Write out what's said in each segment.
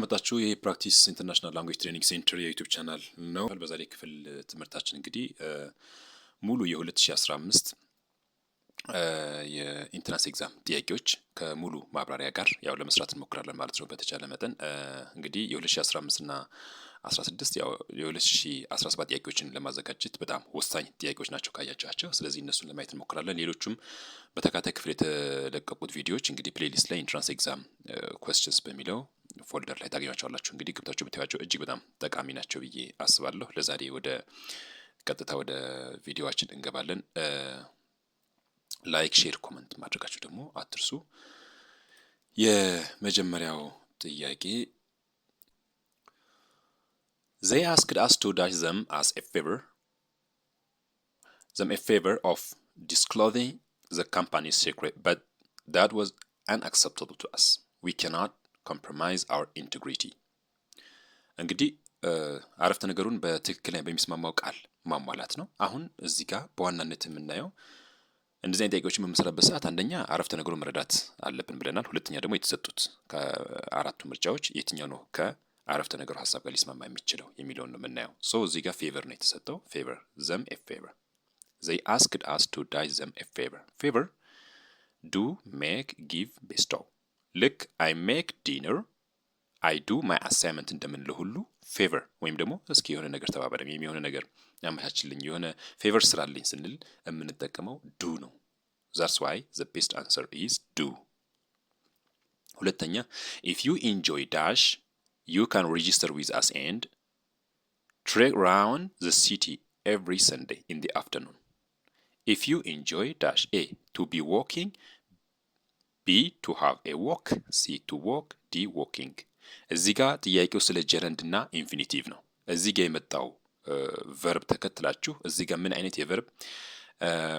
መጣችሁ። ይህ Practice International Language Training Center የ YouTube channel ነው። በዛሬ ክፍል ትምህርታችን እንግዲህ ሙሉ የ2015 የ entrance exam ጥያቄዎች ከሙሉ ማብራሪያ ጋር ያው ለመስራት እንሞክራለን ማለት ነው። በተቻለ መጠን እንግዲህ የ2015 እና 16፣ ያው የ2017 ጥያቄዎችን ለማዘጋጀት በጣም ወሳኝ ጥያቄዎች ናቸው ካያችኋቸው። ስለዚህ እነሱን ለማየት እንሞክራለን። ሌሎቹም በተከታታይ ክፍል የተለቀቁት ቪዲዮዎች እንግዲህ playlist ላይ entrance exam questions በሚለው folder ላይ ታገኟቸዋላችሁ። እንግዲህ ገብታችሁ ብታዩዋቸው እጅግ በጣም ጠቃሚ ናቸው ብዬ አስባለሁ። ለዛሬ ወደ ቀጥታ ወደ ቪዲዮዋችን እንገባለን። Like፣ share፣ comment ማድረጋችሁ ደግሞ አትርሱ። የመጀመሪያው ጥያቄ፣ They asked us to dash them a favor of disclosing the company's secret, but that was unacceptable to us. We cannot compromise our integrity. እንግዲህ አረፍተ ነገሩን በትክክለኛ በሚስማማው ቃል ማሟላት ነው። አሁን እዚህ ጋር በዋናነት የምናየው እንደዚህ አይነት ጥያቄዎችን በምንሰራበት ሰዓት አንደኛ አረፍተ ነገሩን መረዳት አለብን ብለናል። ሁለተኛ ደግሞ የተሰጡት ከአራቱ ምርጫዎች የትኛው ነው ከአረፍተ ነገሩ ሀሳብ ጋር ሊስማማ የሚችለው የሚለውን ነው የምናየው። So እዚህ ጋር favor ነው የተሰጠው። Favor፣ them a favor። They asked us to dash them a favor። Favor፣ do፣ make፣ give፣ bestow። ልክ "I make dinner", "I do my assignment" እንደምንለው ሁሉ favor ወይም ደግሞ እስኪ የሆነ ነገር ተባበረኝ ወይም የሆነ ነገር ያመቻችልኝ፣ የሆነ favor ስራልኝ ስንል የምንጠቀመው do ነው። That's why the best answer is do። ሁለተኛ፣ If you enjoy dash, you can register with us and trek round the city every Sunday in the afternoon. If you enjoy dash: A, to be walking; B, to have a walk; C, to walk; D, walking። እዚህ ጋር ጥያቄው ስለ gerund እና infinitive ነው። እዚህ ጋር የመጣው verb ተከትላችሁ እዚህ ጋር ምን አይነት የ verb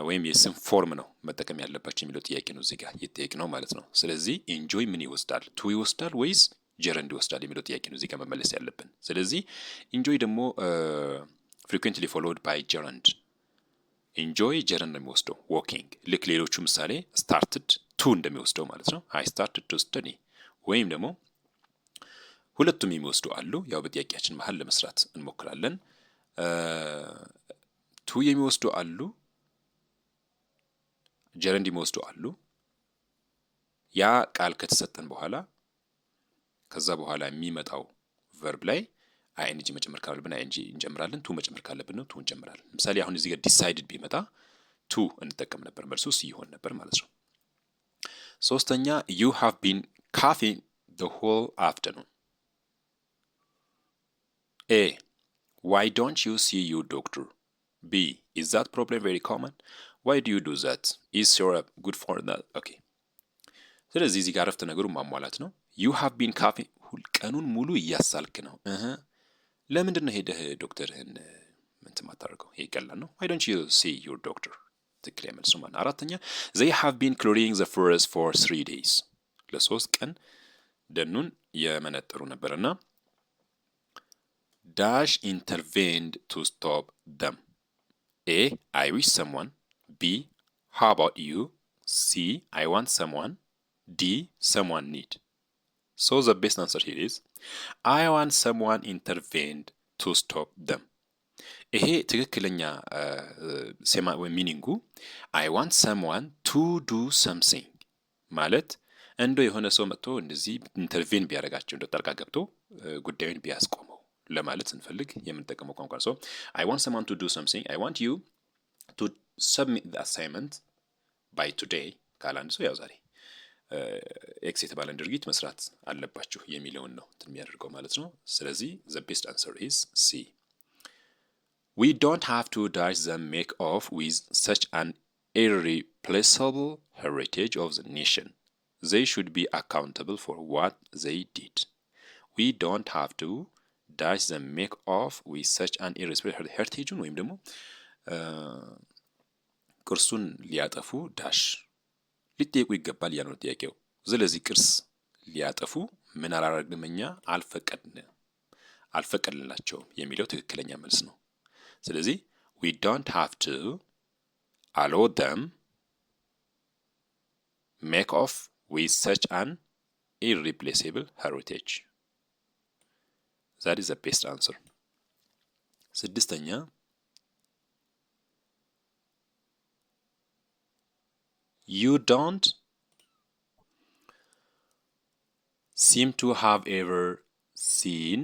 ወይም የስም form ነው መጠቀም ያለባችሁ የሚለው ጥያቄ ነው እዚህ ጋር የጠየቅነው ማለት ነው። ስለዚህ enjoy ምን ይወስዳል? To ይወስዳል ወይስ gerund ይወስዳል የሚለው ጥያቄ ነው እዚህ ጋር መመለስ ያለብን። ስለዚህ enjoy ደግሞ frequently followed by gerund። Enjoy gerund ነው የሚወስደው walking፣ ልክ ሌሎቹ ምሳሌ started to እንደሚወስደው ማለት ነው። "I started to study" ወይም ደግሞ ሁለቱም የሚወስዱ አሉ። ያው በጥያቄያችን መሀል ለመስራት እንሞክራለን። To የሚወስዱ አሉ፣ gerund የሚወስዱ አሉ። ያ ቃል ከተሰጠን በኋላ ከዛ በኋላ የሚመጣው verb ላይ ing መጨመር ካለብን ing እንጨምራለን። To መጨመር ካለብን ነው to እንጨምራለን። ለምሳሌ አሁን እዚህ ጋር decided ቢመጣ to እንጠቀም ነበር፣ መልሱ C ይሆን ነበር ማለት ነው። ሶስተኛ፣ You have been coughing the whole afternoon. A, why don't you see your doctor? B, is that problem very common? Why do you do that? Is syrup good for that? Okay። ስለዚህ እዚህ ጋር አረፍተ ነገሩን ማሟላት ነው። You have been coughing፣ ቀኑን ሙሉ እያሳልክ ነው። ለምንድን ነው ሄደህ ዶክተርህን እንትን ማታደርገው? ይሄ ቀላል ነው። Why don't you see your doctor ትክክለኛ መልሱ ማለት ነው። አራተኛ፣ They have been clearing the forest for 3 days። ለ3 ቀን ደኑን የመነጠሩ ነበርና dash intervened to stop them. A, I wish someone; B, how about you; C, I want someone; D, someone need. So the best answer here is "I want someone intervened to stop them." ይሄ ትክክለኛ ሴማ ወይም meaning ኡ "I want someone to do something" ማለት እንደው የሆነ ሰው መጥቶ እንደዚህ intervene ቢያደርጋቸው፣ እንደው ጣልቃ ገብቶ ጉዳዩን ቢያስቆመው ለማለት ስንፈልግ የምንጠቀመው ቋንቋ። So "I want someone to do something", "I want you to submit the assignment by today" ካለ አንድ ሰው ያው ዛሬ X የተባለን ድርጊት መስራት አለባችሁ የሚለውን ነው እንትን የሚያደርገው ማለት ነው። ስለዚህ the best answer is C. We don't have to dash them make off with such an irreplaceable heritage of the nation. They should be accountable for what they did. We don't have to dash them make off with such an irreplaceable heritage ኡን ወይም ደግሞ ቅርሱን ሊያጠፉ dash ሊጠየቁ ይገባል እያለ ነው ጥያቄው። ስለዚህ ቅርስ ሊያጠፉ ምን አላረግንም እኛ፣ አልፈቀድንላቸውም የሚለው ትክክለኛ መልስ ነው። ስለዚህ we don't have to allow them make off with such an irreplaceable heritage. That is the best answer። ስድስተኛ፣ you don't seem to have ever seen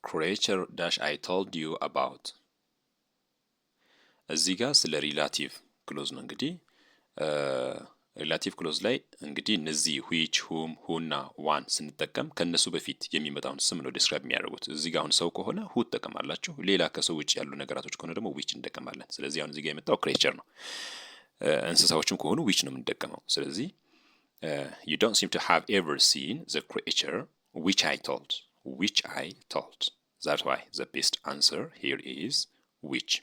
creature dash I told you about። እዚህ ጋር ስለ relative clause ነው። እንግዲህ relative clause ላይ እንግዲህ እነዚህ which፣ whom፣ who እና one ስንጠቀም ከእነሱ በፊት የሚመጣውን ስም ነው describe የሚያደርጉት። እዚህ ጋር አሁን ሰው ከሆነ who ትጠቀማላችሁ። ሌላ ከሰው ውጭ ያሉ ነገራቶች ከሆነ ደግሞ which እንጠቀማለን። ስለዚህ አሁን እዚህ ጋር የመጣው creature ነው። እንስሳዎችም ከሆኑ which ነው የምንጠቀመው። ስለዚህ you don't seem to have ever seen the creature which I told, which I told. That's why the best answer here is which.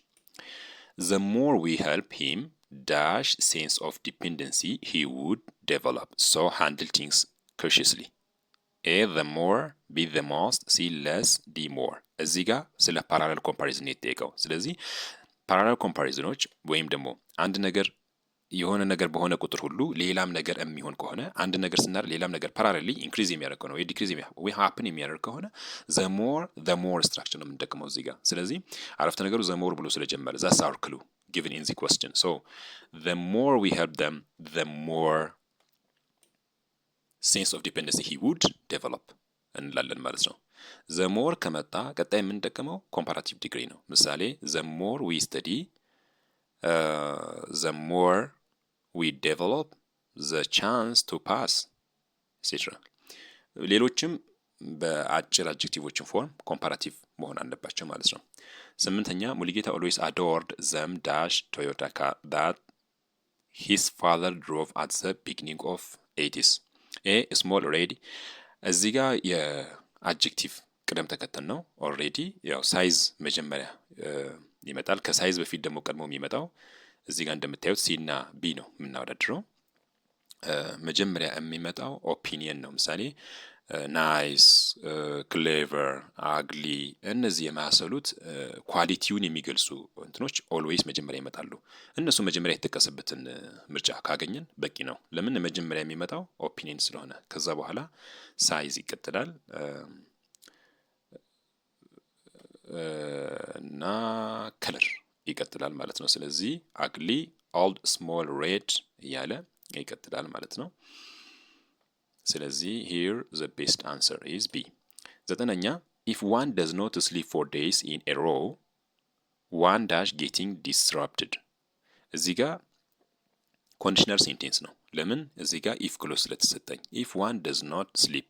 The more we help him dash sense of dependency he would develop, so handle things cautiously. A, the more, B, the most, C, less, D, more። እዚህ ጋር ስለ parallel comparison የተጠየቀው። ስለዚህ parallel comparison ኖች ወይም ደግሞ አንድ ነገር የሆነ ነገር በሆነ ቁጥር ሁሉ ሌላም ነገር የሚሆን ከሆነ፣ አንድ ነገር ስናደርግ ሌላም ነገር parallelly increase የሚያደርግ ከሆነ ወይ decrease ወይ happen የሚያደርግ ከሆነ the more, the more structure ነው የምንጠቀመው እዚህ ጋር። ስለዚህ አረፍተ ነገሩ the more ብሎ ስለጀመረ that's our clue given in the question. So the more we help them, the more sense of dependency he would develop እንላለን ማለት ነው። The more ከመጣ ቀጣይ የምንጠቀመው comparative degree ነው። ምሳሌ the more we study, the more we develop the chance to pass, etcetera። ሌሎችም በአጭር adjective ኦችን form comparative መሆን አለባቸው ማለት ነው። ስምንተኛ፣ ሙሉጌታ always adored them dash Toyota car that his father drove at the beginning of 80s. A, small, red። እዚህ ጋር የ adjective ቅደም ተከተል ነው። Already ያው size መጀመሪያ ይመጣል። ከ size በፊት ደግሞ ቀድሞ የሚመጣው እዚህ ጋር እንደምታዩት C እና B ነው የምናወዳድረው። መጀመሪያ የሚመጣው opinion ነው። ምሳሌ nice፣ clever፣ ugly እነዚህ የመሳሰሉት quality ውን የሚገልጹ እንትኖች always መጀመሪያ ይመጣሉ። እነሱ መጀመሪያ የተጠቀሰበትን ምርጫ ካገኘን በቂ ነው። ለምን? መጀመሪያ የሚመጣው opinion ስለሆነ፣ ከዛ በኋላ size ይቀጥላል እና color ይቀጥላል ማለት ነው። ስለዚህ ugly፣ old፣ small፣ red እያለ ይቀጥላል ማለት ነው። ስለዚህ here the best answer is B። ዘጠነኛ፣ if one does not sleep 4 days in a row, one dash getting disrupted። እዚህ ጋር conditional sentence ነው። ለምን? እዚህ ጋር if clause ስለተሰጠኝ። If one does not sleep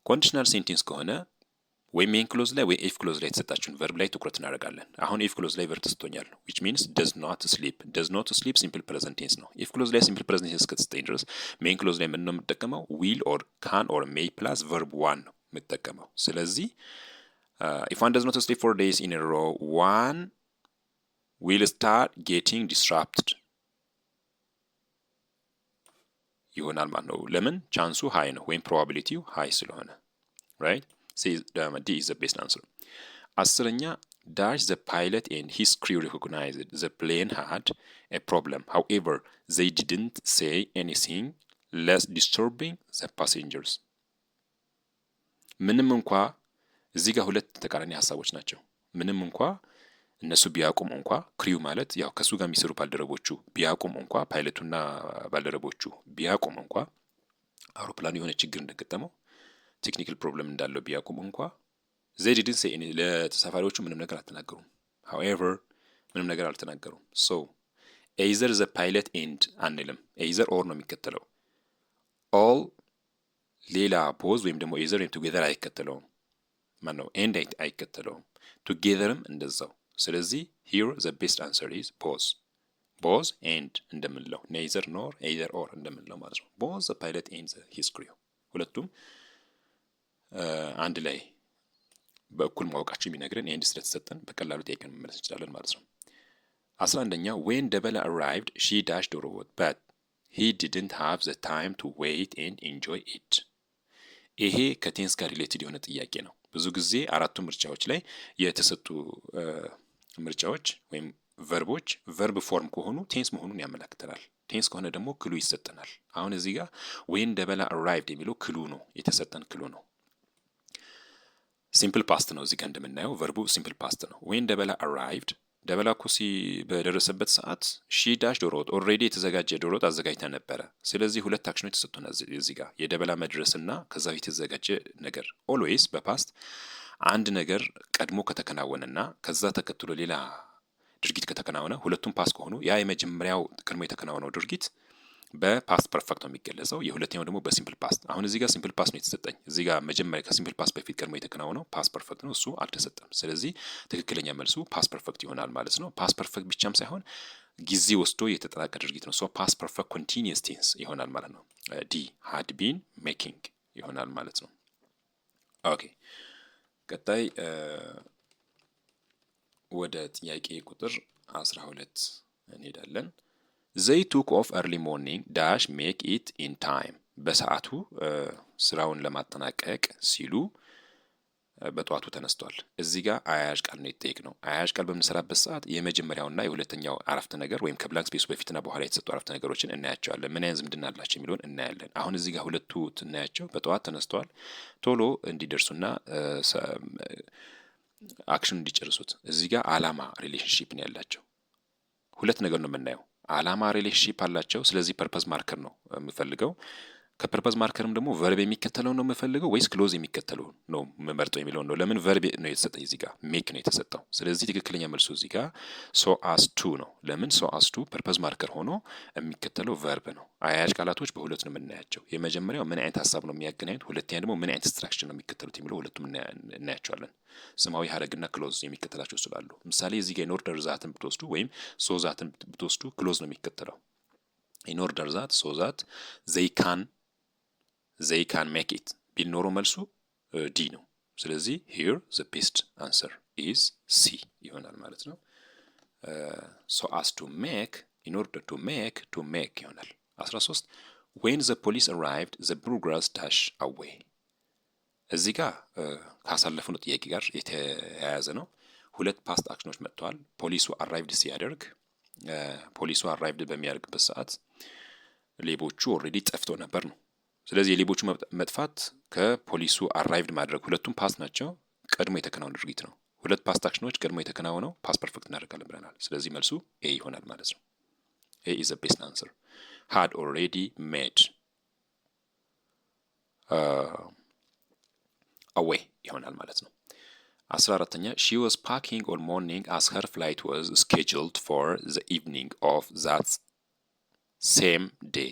conditional sentence ከሆነ ወይ main clause ላይ ወይ if clause ላይ የተሰጣችሁን verb ላይ ትኩረት እናደርጋለን። አሁን if clause ላይ verb ተሰጥቶኛል፣ which means does not sleep። Does not sleep simple present tense ነው። If clause ላይ simple present tense እስከተሰጠኝ ድረስ main clause ላይ ምን ነው የምጠቀመው? Will or can or may plus verb one ነው የምጠቀመው። ስለዚህ if one does not sleep 4 days in row, one will start getting disrupted ይሆናል ማለት ነው። ለምን? Chance ኡ high ነው ወይም probability ው high ስለሆነ፣ right? D is the best answer። አስረኛ፣ dash the pilot and his crew recognized the plane had a problem, however, they didn't say anything lest disturbing the passengers። ምንም እንኳ እዚህ ጋር ሁለት ተቃራኒ ሀሳቦች ናቸው። ምንም እንኳ እነሱ ቢያውቁም እንኳ፣ crew ማለት ያው ከእሱ ጋር የሚሰሩ ባልደረቦቹ ቢያውቁም እንኳ፣ ፓይለቱና ባልደረቦቹ ቢያውቁም እንኳ፣ አውሮፕላኑ የሆነ ችግር እንደገጠመው፣ technical problem እንዳለው ቢያውቁም እንኳ they didn't say ለተሳፋሪዎቹ ምንም ነገር አልተናገሩም። However ምንም ነገር አልተናገሩም። So either the pilot and አንልም፣ either or ነው የሚከተለው። All ሌላ both ወይም ደግሞ either ወይም together አይከተለውም። ማን ነው and አይከተለውም። Together ም እንደዛው። ስለዚህ here the best answer is both, both and እንደምንለው፣ neither nor, either or እንደምንለው ማለት ነው። Both the pilot and his crew ሁለቱም አንድ ላይ በእኩል ማወቃቸው የሚነግረን and ስለተሰጠን በቀላሉ ጥያቄን መመለስ እንችላለን ማለት ነው። 11ኛ፣ when ደበላ arrived, she dash ዶሮ ወጥ, but he didn't have the time to wait and enjoy it። ይሄ ከ tense ጋር related የሆነ ጥያቄ ነው። ብዙ ጊዜ አራቱ ምርጫዎች ላይ የተሰጡ ምርጫዎች ወይም verb ኦች verb form ከሆኑ tense መሆኑን ያመላክተናል። Tense ከሆነ ደግሞ clue ይሰጠናል። አሁን እዚህ ጋር when ደበላ arrived የሚለው clue ነው፣ የተሰጠን clue ነው። Simple past ነው። እዚህ ጋር እንደምናየው verb ኡ simple past ነው። When ደበላ arrived፣ ደበላ እኮ በደረሰበት ሰዓት she dash ዶሮ ወጥ፣ already የተዘጋጀ ዶሮ ወጥ አዘጋጅታ ነበረ። ስለዚህ ሁለት action ኖች ተሰጥቶናል እዚህ ጋር፣ የደበላ መድረስና ከዛ በፊት የተዘጋጀ ነገር። Always በ past አንድ ነገር ቀድሞ ከተከናወነና ከዛ ተከትሎ ሌላ ድርጊት ከተከናወነ፣ ሁለቱም past ከሆኑ ያ የመጀመሪያው ቀድሞ የተከናወነው ድርጊት በ past perfect ነው የሚገለጸው። የሁለተኛው ደግሞ በ simple past። አሁን እዚህ ጋር simple past ነው የተሰጠኝ። እዚህ ጋር መጀመሪያ ከ simple past በፊት ቀድሞ የተከናወነው past perfect ነው፣ እሱ አልተሰጠም። ስለዚህ ትክክለኛ መልሱ past perfect ይሆናል ማለት ነው። Past perfect ብቻም ሳይሆን ጊዜ ወስዶ የተጠናቀቀ ድርጊት ነው። So past perfect continuous tense ይሆናል ማለት ነው። D, had been making ይሆናል ማለት ነው። Okay፣ ቀጣይ ወደ ጥያቄ ቁጥር 12 እንሄዳለን። They took off early morning dash make it in time። በሰዓቱ ስራውን ለማጠናቀቅ ሲሉ በጠዋቱ ተነስቷል። እዚህ ጋር አያያዥ ቃል ነው የተጠየቅነው። አያያዥ ቃል በምንሰራበት ሰዓት የመጀመሪያውና የሁለተኛው አረፍተ ነገር ወይም ከ blank space ኡ በፊትና በኋላ የተሰጡ አረፍተ ነገሮችን እናያቸዋለን። ምን አይነት ዝምድና አላቸው የሚለውን እናያለን። አሁን እዚህ ጋር ሁለቱ እናያቸው። በጠዋት ተነስተዋል ቶሎ እንዲደርሱና action ኑ እንዲጨርሱት። እዚህ ጋር አላማ relationship ነው ያላቸው። ሁለት ነገር ነው የምናየው። አላማ relationship አላቸው። ስለዚህ purpose marker ነው የምፈልገው። ከ purpose marker ም ደግሞ verb የሚከተለው ነው የምፈልገው ወይስ clause የሚከተለው ነው የምመርጠው የሚለውን ነው። ለምን verb ነው የተሰጠኝ፣ እዚህ ጋር make ነው የተሰጠው። ስለዚህ ትክክለኛ መልሱ እዚህ ጋር so as to ነው። ለምን so as to purpose marker ሆኖ የሚከተለው verb ነው። አያያዥ ቃላቶች በሁለት ነው የምናያቸው። የመጀመሪያው ምን አይነት ሀሳብ ነው የሚያገናኙት፣ ሁለተኛ ደግሞ ምን አይነት structure ነው የሚከተሉት የሚለው ሁለቱም እናያቸዋለን። ስማዊ ሀረግና clause የሚከተላቸው ስላሉ፣ ምሳሌ እዚህ ጋር in order that ን ብትወስዱ ወይም so that ን ብትወስዱ clause ነው የሚከተለው። In order that, so that they can make it ቢል ኖሮ መልሱ D ነው። ስለዚህ here the best answer is C ይሆናል ማለት ነው። So as to make, in order to make, to make ይሆናል። 13፣ when the police arrived, the burglars dash away። እዚህ ጋር ካሳለፍነው ጥያቄ ጋር የተያያዘ ነው። ሁለት past action ኖች መጥተዋል። ፖሊሱ arrived ሲያደርግ፣ ፖሊሱ arrived በሚያደርግበት ሰዓት ሌቦቹ already ጠፍተው ነበር ነው። ስለዚህ የሌቦቹ መጥፋት ከፖሊሱ arrived ማድረግ ሁለቱም past ናቸው። ቀድሞ የተከናወነ ድርጊት ነው። ሁለት past action ኖች ቀድሞ የተከናወነው past perfect እናደርጋለን ብለናል። ስለዚህ መልሱ A ይሆናል ማለት ነው። A is the best answer። Had already made away ይሆናል ማለት ነው። 14ኛ፣ she was packing all morning as her flight was scheduled for the evening of that same day.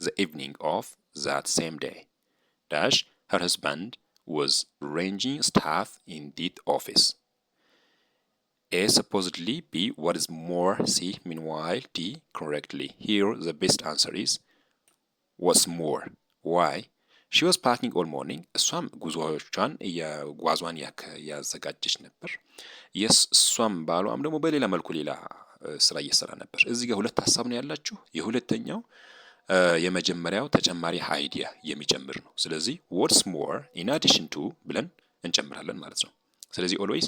The evening of that same day dash her husband was arranging stuff in the office. A, supposedly, B, what is more, C, meanwhile, D, correctly. Here the best answer is what's more. Why? She was packing all morning፣ እሷም ጉዞዎቿን ጓዟን እያዘጋጀች ነበር። Yes፣ እሷም ባሏም ደግሞ በሌላ መልኩ ሌላ ስራ እየሰራ ነበር። እዚህ ጋር ሁለት ሀሳብ ነው ያላችሁ። የሁለተኛው የመጀመሪያው ተጨማሪ idea የሚጨምር ነው። ስለዚህ what's more, in addition to ብለን እንጨምራለን ማለት ነው። ስለዚህ always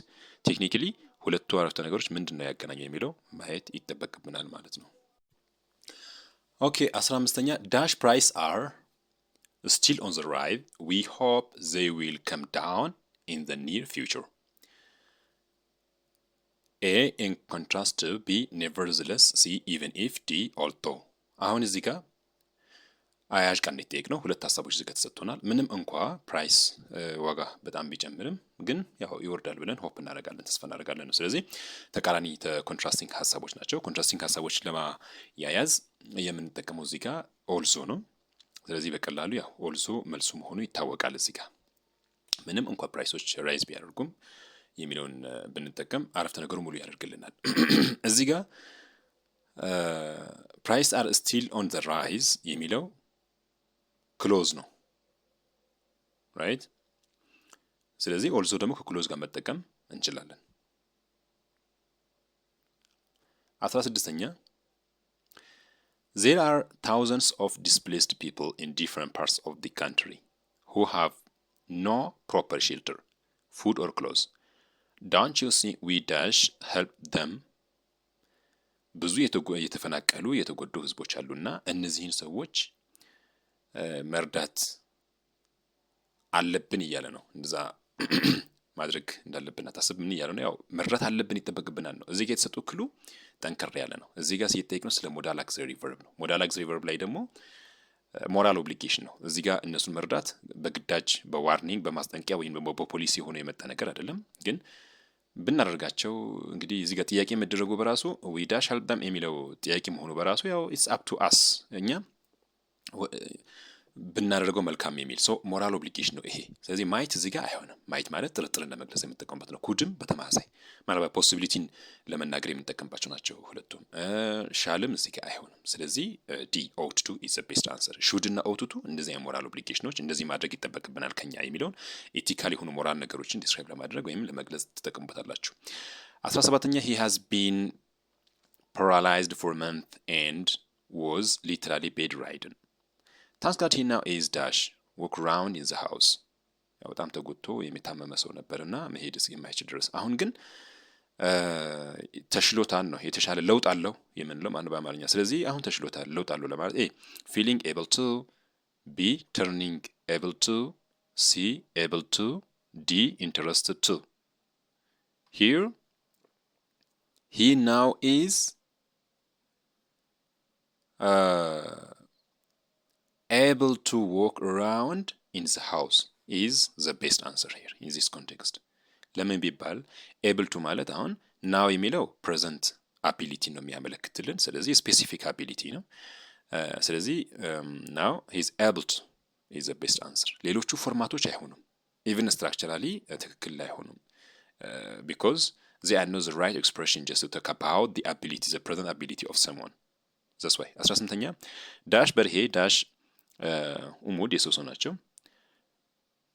technically ሁለቱ አረፍተ ነገሮች ምንድን ነው ያገናኘው የሚለው ማየት ይጠበቅብናል ማለት ነው። Okay፣ 15ኛ፣ dash price are still on the rise. We hope they will come down in the near future. A, in contrast to, B, nevertheless, C, even if, D, although። አሁን እዚህ ጋር አያያዥ ቃል እንዲጠየቅ ነው። ሁለት ሀሳቦች እዚህ ጋር ተሰጥቶናል። ምንም እንኳ price ዋጋ በጣም ቢጨምርም ግን ያው ይወርዳል ብለን hope እናደርጋለን፣ ተስፋ እናደርጋለን ነው። ስለዚህ ተቃራኒ contrasting ሀሳቦች ናቸው። Contrasting ሀሳቦች ለማያያዝ የምንጠቀመው እዚህ ጋር although ነው። ስለዚህ በቀላሉ ያው although መልሱ መሆኑ ይታወቃል። እዚህ ጋር ምንም እንኳ price ኦች rise ቢያደርጉም የሚለውን ብንጠቀም አረፍተ ነገሩ ሙሉ ያደርግልናል። እዚህ ጋር price are still on the rise የሚለው clause ነው፣ right። ስለዚህ although ደግሞ ከ clause ጋር መጠቀም እንችላለን። 16ኛ፣ there are thousands of displaced people in different parts of the country who have no proper shelter, food or clothes. Don't you think we dash help them? ብዙ የተፈናቀሉ የተጎዱ ህዝቦች አሉና እነዚህን ሰዎች መርዳት አለብን እያለ ነው። እንደዛ ማድረግ እንዳለብን አታስብ። ምን እያለ ነው? ያው መርዳት አለብን፣ ይጠበቅብናል ነው። እዚህ ጋር የተሰጡ clue ጠንከር ያለ ነው። እዚህ ጋር ሲጠይቅ ነው ስለ modal auxiliary verb ነው። Modal auxiliary verb ላይ ደግሞ moral obligation ነው። እዚህ ጋር እነሱን መርዳት በግዳጅ፣ በ warning፣ በማስጠንቀቂያ ወይም ደግሞ በፖሊሲ ሆኖ የመጣ ነገር አይደለም። ግን ብናደርጋቸው እንግዲህ እዚህ ጋር ጥያቄ መደረጉ በራሱ "we dash help them" የሚለው ጥያቄ መሆኑ በራሱ ያው it's up to us፣ እኛ ብናደርገው መልካም የሚል so moral obligation ነው ይሄ። ስለዚህ might እዚህ ጋር አይሆንም። Might ማለት ጥርጥርን ለመግለጽ የምንጠቀምበት ነው። Could ም በተመሳሳይ ምናልባት possibility ን ለመናገር የምንጠቀምባቸው ናቸው ሁለቱም። Shall ም እዚህ ጋር አይሆንም። ስለዚህ D, ought to, is best answer። Should እና ought to እንደዚህ የ moral obligation ኖች፣ እንደዚህ ማድረግ ይጠበቅብናል ከኛ የሚለውን ethical የሆኑ ሞራል ነገሮችን describe ለማድረግ ወይም ለመግለጽ ትጠቀሙበታላችሁ። 17ኛ፣ he has been paralyzed for month and was literally bedridden. Thanks God he now is dash walk around in the house። በጣም ተጎድቶ የሚታመመ ሰው ነበር እና መሄድ የማይችል ድረስ፣ አሁን ግን ተሽሎታል ነው፣ የተሻለ ለውጥ አለው የምንለው ማነው በአማርኛ። ስለዚህ አሁን ተሽሎታል፣ ለውጥ አለው ለማለት A, feeling able to፣ B, turning able to፣ C, able to፣ D, interested to። Here he now is able to walk around in the house is the best answer here in this context። ለምን ቢባል able to ማለት አሁን now የሚለው present ability ነው የሚያመለክትልን። ስለዚህ specific ability ነው። ስለዚህ now he's able to is the best answer። ሌሎቹ format ኦች አይሆኑም፣ even structurally ትክክል አይሆኑም። Because they are not the right expression just to talk about the ability, the present ability of someone. That's why። 18ኛ፣ dash በርሄ dash ኡሙድ የሰው ሰው ናቸው።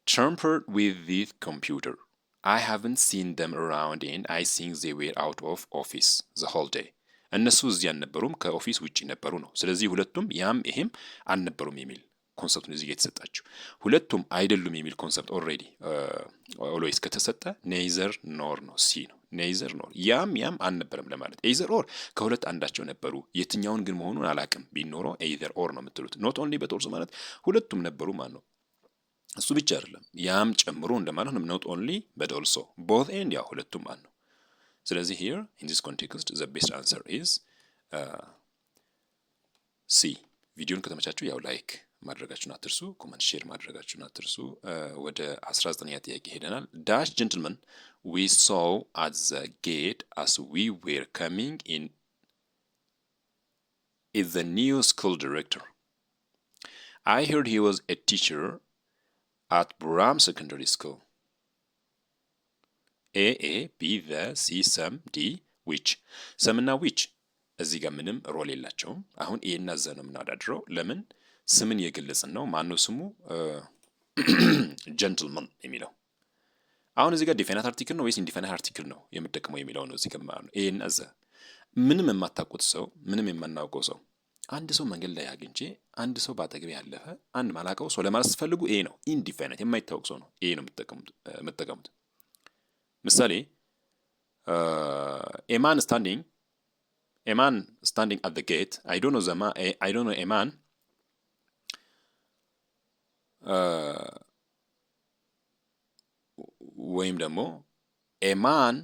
Tampered with the computer. I haven't seen them around and I think they were out of office the whole day. እነሱ እዚህ አልነበሩም፣ ከ office ውጭ ነበሩ ነው። ስለዚህ ሁለቱም ያም ይሄም አልነበሩም የሚል concept ነው እዚህ የተሰጣችሁ። ሁለቱም አይደሉም የሚል concept already always ከተሰጠ neither nor ነው፣ C ነው። Neither nor፣ ያም ያም አልነበረም ለማለት። Either or ከሁለት አንዳቸው ነበሩ፣ የትኛውን ግን መሆኑን አላቅም ቢኖሮ either or ነው የምትሉት። Not only but also ማለት ሁለቱም ነበሩ ማለት ነው። እሱ ብቻ አይደለም፣ ያም ጨምሮ እንደማለት ነው። Not only but also፣ both and፣ ያው ሁለቱም ማለት ነው። ስለዚህ here in this context the best answer is C። ቪዲዮን ከተመቻችሁ ያው like ማድረጋችሁን አትርሱ፣ comment፣ share ማድረጋችሁን አትርሱ። ወደ 19ኛ ጥያቄ ሄደናል። Dash gentleman we saw at the gate as we were coming in is the new school director. I heard he was a teacher at Buram Secondary School. A, a፣ B, the፣ C, some፣ D, which። Some ና which እዚህ ጋር ምንም role የላቸውም። አሁን a እና the ነው የምናወዳድረው። ለምን? ስምን የገለጽን ነው። ማነው ስሙ? Gentleman የሚለው። አሁን እዚህ ጋር definite article ነው ወይስ indefinite article ነው የምጠቀመው የሚለው ነው እዚህ ጋር ማለት ነው። A እና the፣ ምንም የማታውቁት ሰው፣ ምንም የማናውቀው ሰው፣ አንድ ሰው መንገድ ላይ አግኝቼ፣ አንድ ሰው በአጠገቤ ያለፈ፣ አንድ ማላውቀው ሰው ለማለት ስትፈልጉ a ነው። Indefinite የማይታወቅ ሰው ነው፣ a ነው የምትጠቀሙት። ምሳሌ a man standing at the gate. I don't know the I don't know a man ወይም ደግሞ a man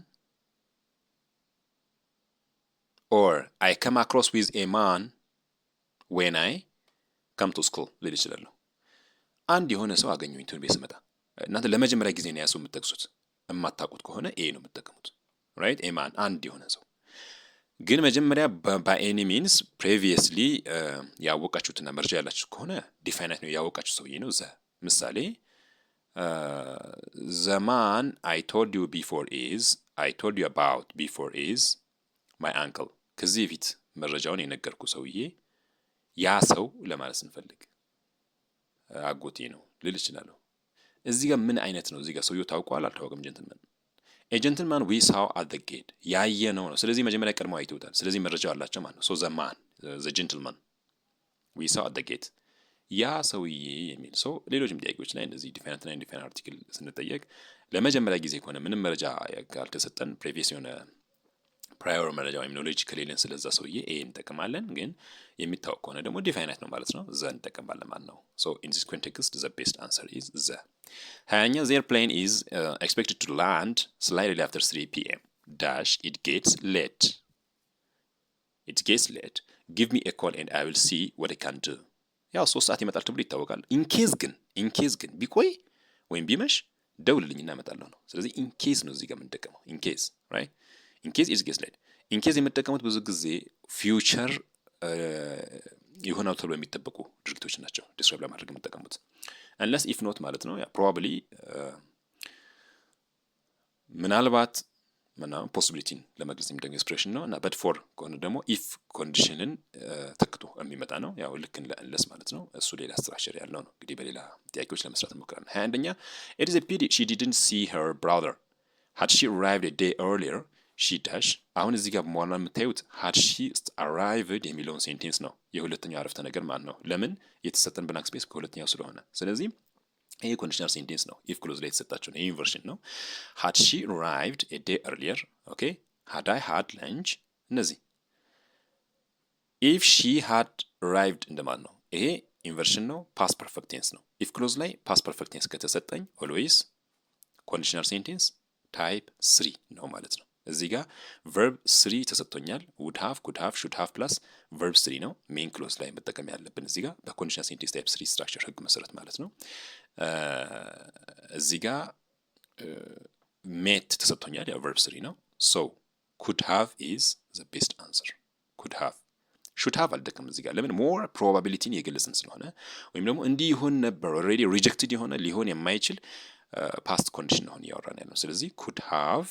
or I come across with a man when I come to school ልል እችላለሁ። አንድ የሆነ ሰው አገኘሁኝ ትምህርት ቤት ስመጣ። እናንተ ለመጀመሪያ ጊዜ ነው ያ ሰው የምትጠቅሱት። የማታውቁት ከሆነ a ነው የምትጠቀሙት። Right, a man፣ አንድ የሆነ ሰው። ግን መጀመሪያ by any means previously ያወቃችሁትና መረጃ ያላችሁ ከሆነ definite ነው፣ ያወቃችሁ ሰውዬ ነው the። ምሳሌ the man I told you before is, I told you about before is my uncle። ከዚህ በፊት መረጃውን የነገርኩ ሰውዬ፣ ያ ሰው ለማለት ስንፈልግ አጎቴ ነው ልል እችላለሁ። እዚህ ጋር ምን አይነት ነው? እዚህ ጋር ሰውየው ታውቋል አልታወቀም? Gentleman, a gentleman we saw at the gate ያየነው ነው። ስለዚህ መጀመሪያ ቀድመው አይተውታል። ስለዚህ መረጃው አላቸው ማለት ነው። So the man, the gentleman we saw at the gate፣ ያ ሰውዬ የሚል ሰው። ሌሎችም ጥያቄዎች ላይ እንደዚህ definite እና indefinite article ስንጠየቅ ለመጀመሪያ ጊዜ ከሆነ፣ ምንም መረጃ ካልተሰጠን፣ previous የሆነ Prior መረጃ ወይም knowledge ከሌለን ስለዛ ሰውዬ a እንጠቀማለን። ግን የሚታወቅ ከሆነ ደግሞ definite ነው ማለት ነው፣ the እንጠቀማለን ማለት ነው። So in this context, the best answer is the። 20ኛ፣ their plane is expected to land slightly after 3 PM dash it gets late, it gets late. Give me a call and I will see what I can do። ያው 3 ሰዓት ይመጣል ተብሎ ይታወቃል። In case ግን ቢቆይ ወይም ቢመሽ ደውልልኝ እመጣለሁ ነው። ስለዚህ in case ነው እዚህ ጋር የምንጠቀመው፣ in case, right? In case it gets late። In case የምጠቀሙት ብዙ ጊዜ future ይሆናል ተብሎ የሚጠበቁ ድርጊቶች ናቸው describe ለማድረግ የምጠቀሙት። Unless, if not ማለት ነው። Probably ምናልባት ምናምን possibility ን ለመግለጽ የሚደረግ expression ነው። እና but for ከሆነ ደግሞ if condition ን ተክቶ የሚመጣ ነው። ያው ልክ እንደ unless ማለት ነው። እሱ ሌላ structure ያለው ነው። እንግዲህ በሌላ ጥያቄዎች ለመስራት እንሞክራለን። 21ኛ፣ it is a pity she didn't see her brother. Had she arrived a day earlier, she dash። አሁን እዚህ ጋር በኋላ የምታዩት had she arrived የሚለውን sentence ነው፣ የሁለተኛው አረፍተ ነገር ማለት ነው። ለምን? የተሰጠን blank space ከሁለተኛው ስለሆነ። ስለዚህ ይሄ conditional sentence ነው። If clause ላይ የተሰጣቸው ነው። Inversion ነው። Had she arrived a day earlier, okay, had I had lunch፣ እነዚህ if she had arrived እንደማለት ነው። ይሄ inversion ነው። Past perfect tense ነው። If clause ላይ past perfect tense ከተሰጠኝ always conditional sentence type 3 ነው ማለት ነው። እዚህ ጋር verb 3 ተሰጥቶኛል። Would have, could have, should have plus verb 3 ነው main clause ላይ መጠቀም ያለብን እዚህ ጋር በ conditional sentence type 3 structure ህግ መሰረት ማለት ነው። እዚህ ጋር met ተሰጥቶኛል፣ ያው verb 3 ነው። So could have is the best answer። Could have። Should have አልጠቀምም እዚህ ጋር። ለምን? More probability ን የገለጽን ስለሆነ ወይም ደግሞ እንዲህ ይሆን ነበር፣ already rejected የሆነ፣ ሊሆን የማይችል past condition አሁን እያወራን ያለው። ስለዚህ could have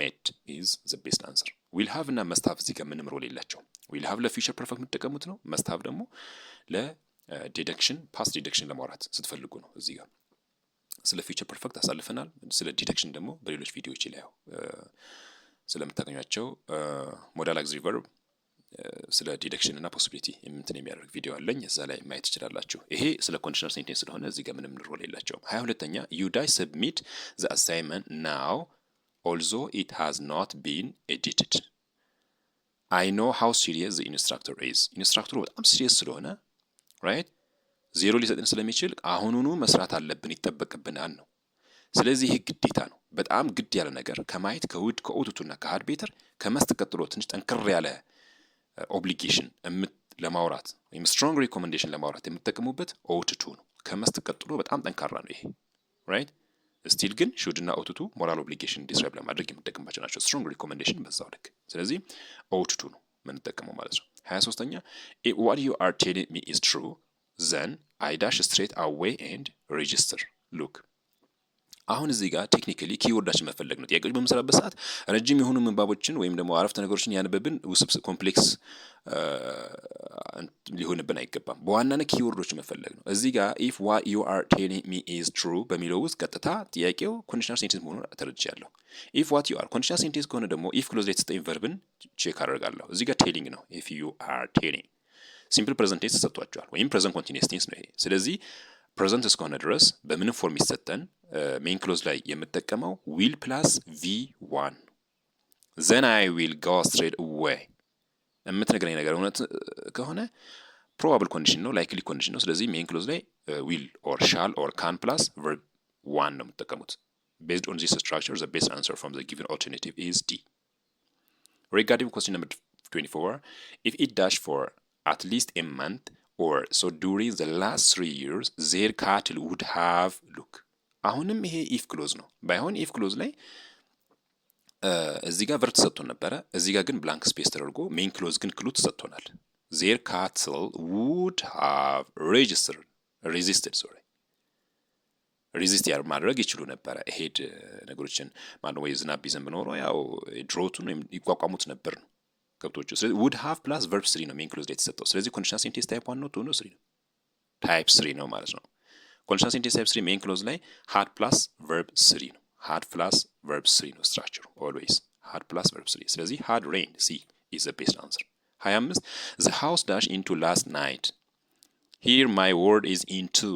met is the best answer። Will have እና must have እዚህ ጋር ምንም role የላቸውም። Will have ለ future perfect የምትጠቀሙት ነው። Must have ደግሞ ለ deduction፣ past deduction ለማውራት ስትፈልጉ ነው። እዚህ ጋር ስለ future perfect አሳልፈናል። ስለ deduction ደግሞ በሌሎች ቪዲዮዎች ላይ ያው ስለምታገኟቸው modal auxiliary verb ስለ deduction እና possibility እንትን የሚያደርግ ቪዲዮ አለኝ፣ እዛ ላይ ማየት ትችላላችሁ። ይሄ ስለ conditional sentence ስለሆነ እዚህ ጋር ምንም role የላቸውም። 22ኛ፣ you dash submit the assignment now although it has not been edited. I know how serious the instructor is። Instructor ኡ በጣም serious ስለሆነ, right, ዜሮ ሊሰጥን ስለሚችል አሁኑኑ መስራት አለብን፣ ይጠበቅብናል ነው። ስለዚህ ይህ ግዴታ ነው። በጣም ግድ ያለ ነገር ከማየት ከውድ ከኦቱቱና ከሀድ ቤተር ከመስት ቀጥሎ ትንሽ ጠንከር ያለ obligation ለማውራት ወይም strong recommendation ለማውራት የምትጠቀሙበት ought to ነው። ከ must ቀጥሎ በጣም ጠንካራ ነው ይሄ፣ right። Still ግን should እና ought to moral obligation describe ለማድረግ የምንጠቀምባቸው ናቸው። Strong recommendation በዛው ልክ። ስለዚህ ought to ነው የምንጠቀመው ማለት ነው። 23ኛ፣ what you are telling me is true, then I dash straight away and register. Look፣ አሁን እዚህ ጋር technically keyword ኣችን መፈለግ ነው። ጥያቄዎች በምንሰራበት ሰዓት ረጅም የሆኑ ምንባቦችን ወይም ደግሞ አረፍተ ነገሮችን ያነበብን ውስብስብ complex ሊሆንብን አይገባም። በዋናነት keyword ኦችን መፈለግ ነው። እዚህ ጋር if what you are telling me is true በሚለው ውስጥ ቀጥታ ጥያቄው conditional sentence መሆኑን ተረድቻለሁ። If what you are conditional sentence ከሆነ ደግሞ if clause ላይ የተሰጠኝ verb ን check አደርጋለሁ። እዚህ ጋር telling ነው። If you are telling simple present tense ተሰጥቷቸዋል፣ ወይም present continuous tense ነው ይሄ። ስለዚህ present እስከሆነ ድረስ በምንም form ይሰጠን main clause ላይ የምጠቀመው will plus V1። Then I will go straight away። የምትነግረኝ ነገር እውነት ከሆነ probable condition ነው፣ likely condition ነው። ስለዚህ main clause ላይ will or shall or can plus verb 1 ነው የምትጠቀሙት። Based on this structure, the best answer from the given alternative is D። Regarding question number 24, if it dash for at least a month or so during the last 3 years, their cattle would have. Look፣ አሁንም ይሄ if clause ነው። ባይሆን if clause ላይ እዚህ ጋር verb ተሰጥቶን ነበረ። እዚህ ጋር ግን blank space ተደርጎ main clause ግን clue ተሰጥቶናል። Their cattle would have registered, resisted, sorry, resist ማድረግ ይችሉ ነበረ። heat ነገሮችን ማነው ወይ ዝናብ ቢዘንብ ኖሮ ያው drought ኡን ወይም ይቋቋሙት ነበር ነው ከብቶቹ። ስለዚህ would have plus verb 3 ነው main clause ላይ የተሰጠው። ስለዚህ conditional sentence type 1 ነው፣ 2 ነው፣ 3 ነው? Type 3 ነው ማለት ነው። Conditional sentence type 3 main clause ላይ had plus verb 3 ነው። Had plus verb 3 ነው structure ኡ፣ always had plus verb 3። ስለዚህ had rained, C is the best answer። 25፣ the house dash into last night. Here my word is into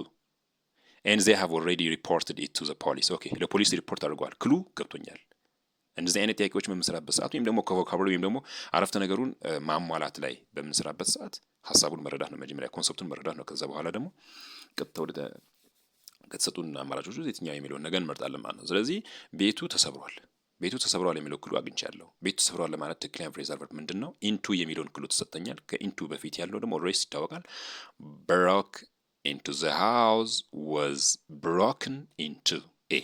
and they have already reported it to the police። Okay፣ ለፖሊስ ሪፖርት አድርገዋል። Clue ገብቶኛል። እንደዚህ አይነት ጥያቄዎች በምንሰራበት ሰዓት ወይም ደግሞ ከ vocabulary ወይም ደግሞ አረፍተ ነገሩን ማሟላት ላይ በምንሰራበት ሰዓት ሀሳቡን መረዳት ነው። መጀመሪያ concept ኡን መረዳት ነው። ከዛ በኋላ ደግሞ ቀጥታ ወደ ከተሰጡን አማራጮች ውስጥ የትኛው የሚለውን ነገር እንመርጣለን ማለት ነው። ስለዚህ ቤቱ ተሰብሯል፣ ቤቱ ተሰብሯል የሚለው clue አግኝቻለሁ። ቤቱ ተሰብሯል ለማለት ትክክለኛ phrasal verb ምንድን ነው? Into የሚለውን clue ተሰጥቶኛል። ከ into በፊት ያለው ደግሞ always ይታወቃል። Broke into the house, was broken into A።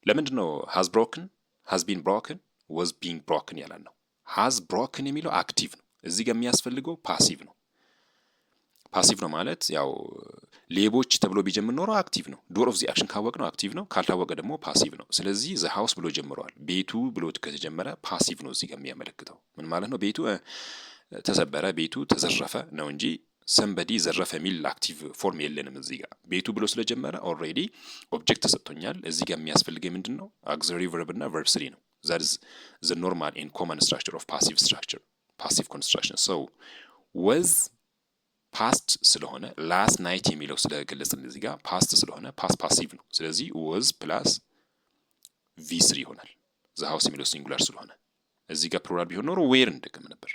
ለምንድን ነው has broken, has been broken, was being broken ያላልነው? Has broken የሚለው active ነው። እዚህ ጋር የሚያስፈልገው passive ነው። Passive ነው ማለት ያው ሌቦች ተብሎ ቢጀምር ኖሮ active ነው። Doer of the action ካወቅነው active ነው፣ ካልታወቀ ደግሞ passive ነው። ስለዚህ the house ብሎ ጀምረዋል። ቤቱ ብሎ ከተጀመረ passive ነው እዚህ ጋር የሚያመለክተው ምን ማለት ነው? ቤቱ ተሰበረ፣ ቤቱ ተዘረፈ ነው እንጂ somebody ዘረፈ የሚል active form የለንም እዚህ ጋር። ቤቱ ብሎ ስለጀመረ already object ተሰጥቶኛል። እዚህ ጋር የሚያስፈልገኝ ምንድን ነው? Auxiliary verb እና verb three ነው። That is the normal and common structure of passive structure, passive construction። So was past ስለሆነ last night የሚለው ስለገለጽን እዚህ ጋር past ስለሆነ past passive ነው። ስለዚህ was plus V3 ይሆናል። The house የሚለው singular ስለሆነ እዚህ ጋር plural ቢሆን ኖሮ were እንጠቀም ነበር።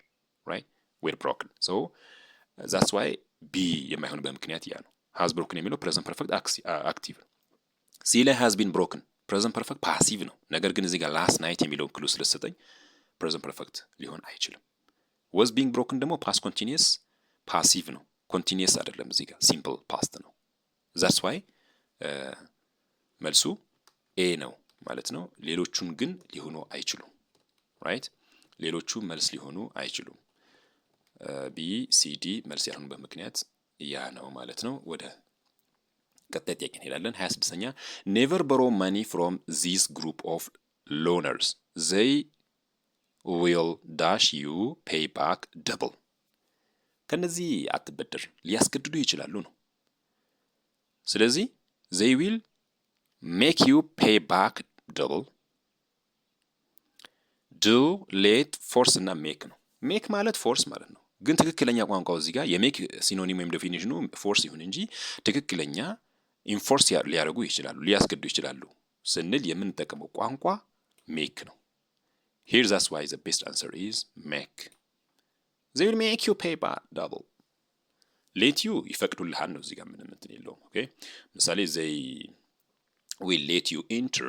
Right, were broken። So that's why B የማይሆንበት ምክንያት ያ ነው። Has broken የሚለው present perfect active ነው። C ላይ has been broken present perfect passive ነው። ነገር ግን እዚህ ጋር last night የሚለውን clue ስለሰጠኝ present perfect ሊሆን አይችልም። Was being broken ደግሞ past continuous passive ነው። Continuous አይደለም፣ እዚህ ጋር simple past ነው። That's why መልሱ A ነው ማለት ነው። ሌሎቹን ግን ሊሆኑ አይችሉም። Right፣ ሌሎቹ መልስ ሊሆኑ አይችሉም። B, C, D መልስ ያልሆኑበት ምክንያት ያ ነው ማለት ነው። ወደ ቀጣይ ጥያቄ እንሄዳለን። ሀያ ስድስተኛ፣ never borrow money from this group of loaners, they will dash you pay back double። ከነዚህ አትበደር፣ ሊያስገድዱ ይችላሉ ነው። ስለዚህ they will make you pay back double, do, let, force እና make ነው። Make ማለት force ማለት ነው። ግን ትክክለኛ ቋንቋው እዚህ ጋር የ make synonym ወይም definition ኑ force ይሁን እንጂ ትክክለኛ enforce ሊያደርጉ ይችላሉ፣ ሊያስገድዱ ይችላሉ ስንል የምንጠቀመው ቋንቋ make ነው። Here, that's why the best answer is make. They will make you pay back double። Let you ይፈቅዱልሃል ነው። እዚህ ጋር ምንም እንትን የለውም። Okay፣ ምሳሌ they will let you enter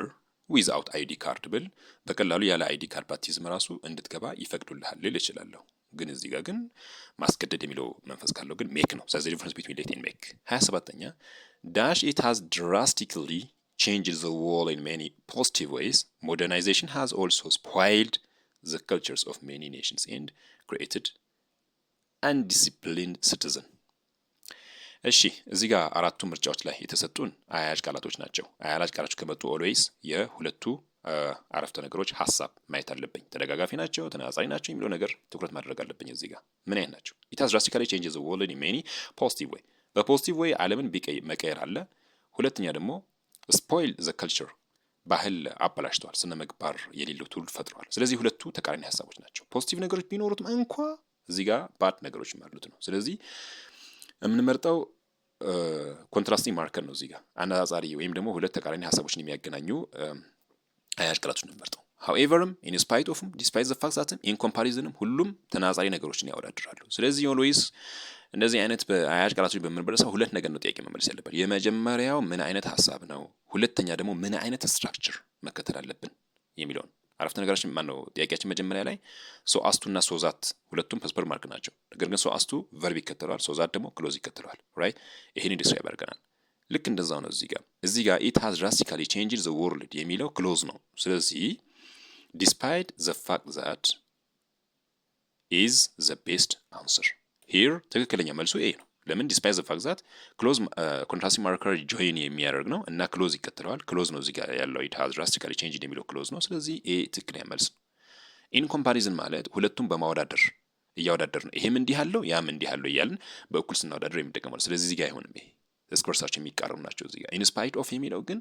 without ID card ብል በቀላሉ ያለ ID card ባትይዝም ራሱ እንድትገባ ይፈቅዱልሃል ልል እችላለሁ። ግን እዚህ ጋር ግን ማስገደድ የሚለው መንፈስ ካለው ግን make ነው። ስለዚህ difference between let and make። ሀያ ሰባተኛ፣ dash it has drastically changed the world in many positive ways, modernization has also spoiled the cultures of many nations and created undisciplined citizen። እሺ፣ እዚህ ጋር አራቱ ምርጫዎች ላይ የተሰጡን አያያዥ ቃላቶች ናቸው። አያያዥ ቃላቶች ከመጡ always የሁለቱ አረፍተ ነገሮች ሀሳብ ማየት አለብኝ። ተደጋጋፊ ናቸው፣ ተነጻጻሪ ናቸው የሚለው ነገር ትኩረት ማድረግ አለብኝ። እዚህ ጋር ምን አይነት ናቸው? It has drastically changed the world in many positive way፣ በ positive way ዓለምን መቀየር አለ። ሁለተኛ ደግሞ spoil the culture፣ ባህል አበላሽተዋል፣ ስነ ምግባር የሌለው ትውልድ ፈጥረዋል። ስለዚህ ሁለቱ ተቃራኒ ሀሳቦች ናቸው። Positive ነገሮች ቢኖሩትም እንኳ እዚህ ጋር bad ነገሮችም አሉት ነው። ስለዚህ የምንመርጠው contrasting marker ነው። እዚህ ጋር አነጻጻሪ ወይም ደግሞ ሁለት ተቃራኒ ሀሳቦችን የሚያገናኙ አያያዥ ቃላቶች ነው የምንመርጠው። However ም፣ in spite of ም፣ despite the fact that ም፣ in comparison ም ሁሉም ተነጻጻሪ ነገሮችን ያወዳድራሉ። ስለዚህ always እንደዚህ አይነት በአያያዥ ቃላቶች በምንመለሰው ሁለት ነገር ነው ጥያቄ መመለስ ያለብን። የመጀመሪያው ምን አይነት ሀሳብ ነው፣ ሁለተኛ ደግሞ ምን አይነት structure መከተል አለብን የሚለውን። አረፍተ ነገራችን ማን ነው ጥያቄያችን መጀመሪያ ላይ so as to እና so that ሁለቱም purpose marker ናቸው። ነገር ግን so as to verb ይከተለዋል፣ so that ደግሞ clause ይከተለዋል። Right፣ ይሄንን describe አድርገናል። ልክ እንደዛው ነው እዚህ ጋር it has drastically changed the world የሚለው clause ነው። ስለዚህ despite the fact that is the best answer here። ትክክለኛ መልሱ A ነው። ለምን? Despite the fact that clause contrasting marker join የሚያደርግ ነው እና clause ይከተለዋል። Clause ነው እዚህ ጋር ያለው፣ it has drastically changed የሚለው clause ነው። ስለዚህ A ትክክለኛ መልስ ነው። In comparison ማለት ሁለቱም በማወዳደር እያወዳደር ነው። ይሄም እንዲህ አለው ያም እንዲህ አለው እያልን በእኩል ስናወዳደር የሚጠቀመው። ስለዚህ እዚህ ጋር አይሆንም። ይሄ እርስ በርሳቸው የሚቃረኑ ናቸው። እዚህ ጋር in spite of የሚለው ግን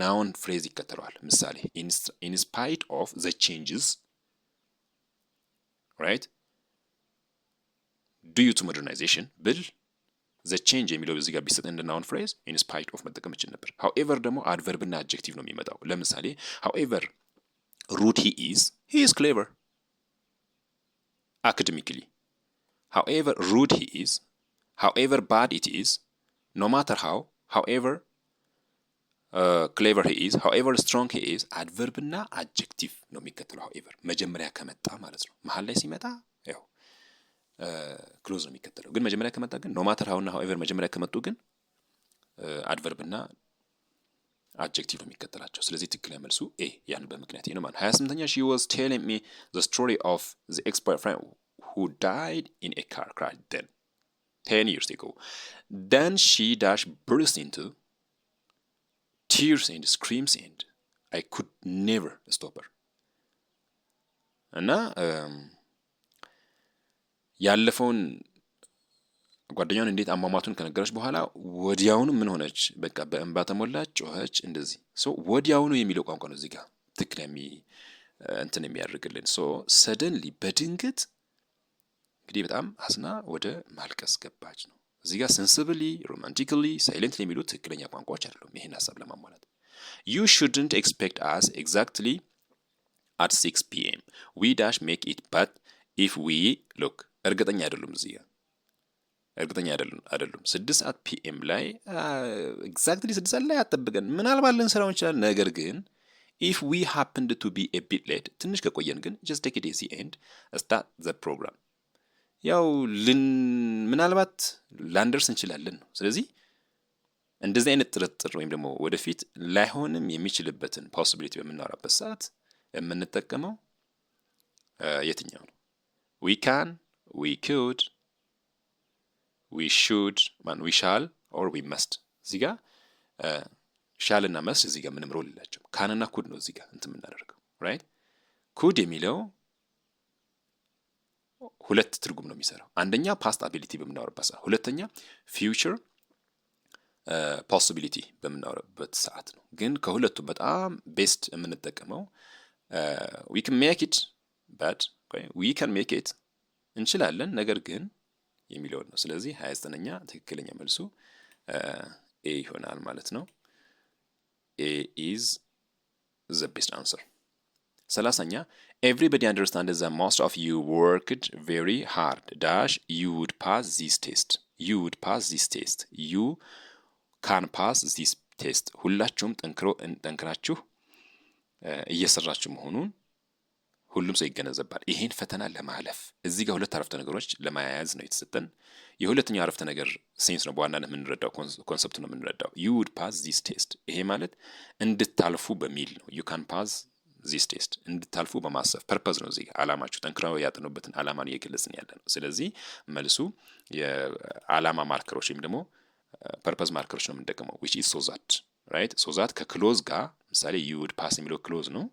noun phrase ይከተለዋል። ምሳሌ in spite of the changes, right, due to modernization ብል the change የሚለው እዚህ ጋር ቢሰጥ እንደ noun phrase in spite of መጠቀም እችል ነበር። However ደግሞ adverb እና adjective ነው የሚመጣው። ለምሳሌ however Rude he is, he is clever academically. However rude he is, however bad it is, no matter how, however clever he is, however strong he is, adverb እና adjective ነው የሚከተለው። However መጀመሪያ ከመጣ ማለት ነው። መሀል ላይ ሲመጣ ያው clause ነው የሚከተለው። ግን መጀመሪያ ከመጣ ግን no matter how እና however መጀመሪያ ከመጡ ግን adverb እና adjective ነው የሚከተላቸው። ስለዚህ ትክክለኛ መልሱ A ያን በምክንያት ነው ማለት። 28ኛ፣ she was telling me the story of the ex boyfriend who died in a car crash then 10 years ago. Then she dash burst into tears and screams and I could never stop her. እና ያለፈውን ጓደኛዋን እንዴት አሟሟቱን ከነገረች በኋላ ወዲያውኑ ምን ሆነች? በቃ በእንባ ተሞላች፣ ጮኸች። እንደዚህ so ወዲያውኑ የሚለው ቋንቋ ነው እዚህ ጋር ትክክል እንትን የሚያደርግልን። So suddenly በድንገት እንግዲህ በጣም አዝና ወደ ማልቀስ ገባች ነው። እዚህ ጋር sensibly፣ romantically፣ silently የሚሉት ትክክለኛ ቋንቋዎች አይደሉም ይህን ሀሳብ ለማሟላት። You shouldn't expect us exactly at 6 p.m. We dash make it, but if we look እርግጠኛ አይደሉም፣ እዚህ ጋር እርግጠኛ አይደሉም። 6 ሰዓት PM ላይ exactly 6 ሰዓት ላይ አትጠብቀን፣ ምናልባት ልንሰራው እንችላለን። ነገር ግን if we happened to be a bit late ትንሽ ከቆየን ግን just take it easy and start the program። ያው ምናልባት ላንደርስ እንችላለን ነው። ስለዚህ እንደዚህ አይነት ጥርጥር ወይም ደግሞ ወደፊት ላይሆንም የሚችልበትን possibility በምናወራበት ሰዓት የምንጠቀመው የትኛው ነው? We can፣ we could፣ we should ማን we shall or we must። እዚህ ጋር shall እና must እዚህ ጋር ምንም role የላቸውም። Can ና could ነው እዚህ ጋር እንትን የምናደርገው፣ right። Could የሚለው ሁለት ትርጉም ነው የሚሰራው። አንደኛ past ability በምናወራበት ሰዓት፣ ሁለተኛ future possibility በምናወራበት ሰዓት ነው። ግን ከሁለቱም በጣም best የምንጠቀመው we can make it, but we can make it እንችላለን ነገር ግን የሚለውን ነው። ስለዚህ 29ኛ ትክክለኛ መልሱ A ይሆናል ማለት ነው። A is the best answer። 30ኛ፣ everybody understand that most of you worked very hard dash you would pass this test. You would pass this test. You can pass this test። ሁላችሁም ጠንክሮ ጠንክራችሁ እየሰራችሁ መሆኑን ሁሉም ሰው ይገነዘባል። ይሄን ፈተና ለማለፍ እዚህ ጋር ሁለት አረፍተ ነገሮች ለማያያዝ ነው የተሰጠን። የሁለተኛው አረፍተ ነገር sense ነው በዋናነት የምንረዳው፣ concept ነው የምንረዳው። You would pass this test፣ ይሄ ማለት እንድታልፉ በሚል ነው። You can pass this test እንድታልፉ በማሰብ purpose ነው። እዚህ ጋር አላማችሁ ጠንክረው ያጠኑበትን አላማ ነው እየገለጽን ያለ ነው። ስለዚህ መልሱ የአላማ marker ኦች ወይም ደግሞ purpose marker ኦች ነው የምንጠቀመው፣ which is so that, right? So that ከ clause ጋር ምሳሌ you would pass የሚለው clause ነው።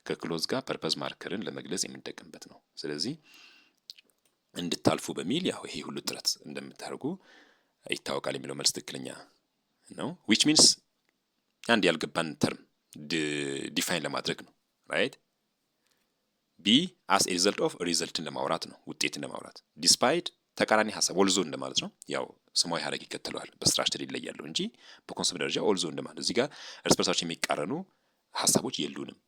ከ clause ጋር purpose marker ን ለመግለጽ የምንጠቀምበት ነው። ስለዚህ እንድታልፉ በሚል ያው ይሄ ሁሉ ጥረት እንደምታደርጉ ይታወቃል የሚለው መልስ ትክክለኛ ነው። Which means አንድ ያልገባን term define ለማድረግ ነው። Right። B as a result of result ን ለማውራት ነው፣ ውጤትን ለማውራት። Despite ተቃራኒ ሀሳብ although እንደማለት ነው። ያው ስማዊ ሀረግ ይከተለዋል፣ በ structure ይለያሉ እንጂ በ concept ደረጃ although እንደማለት። እዚህ ጋር እርስ በርሳቸው የሚቃረኑ ሀሳቦች የሉንም።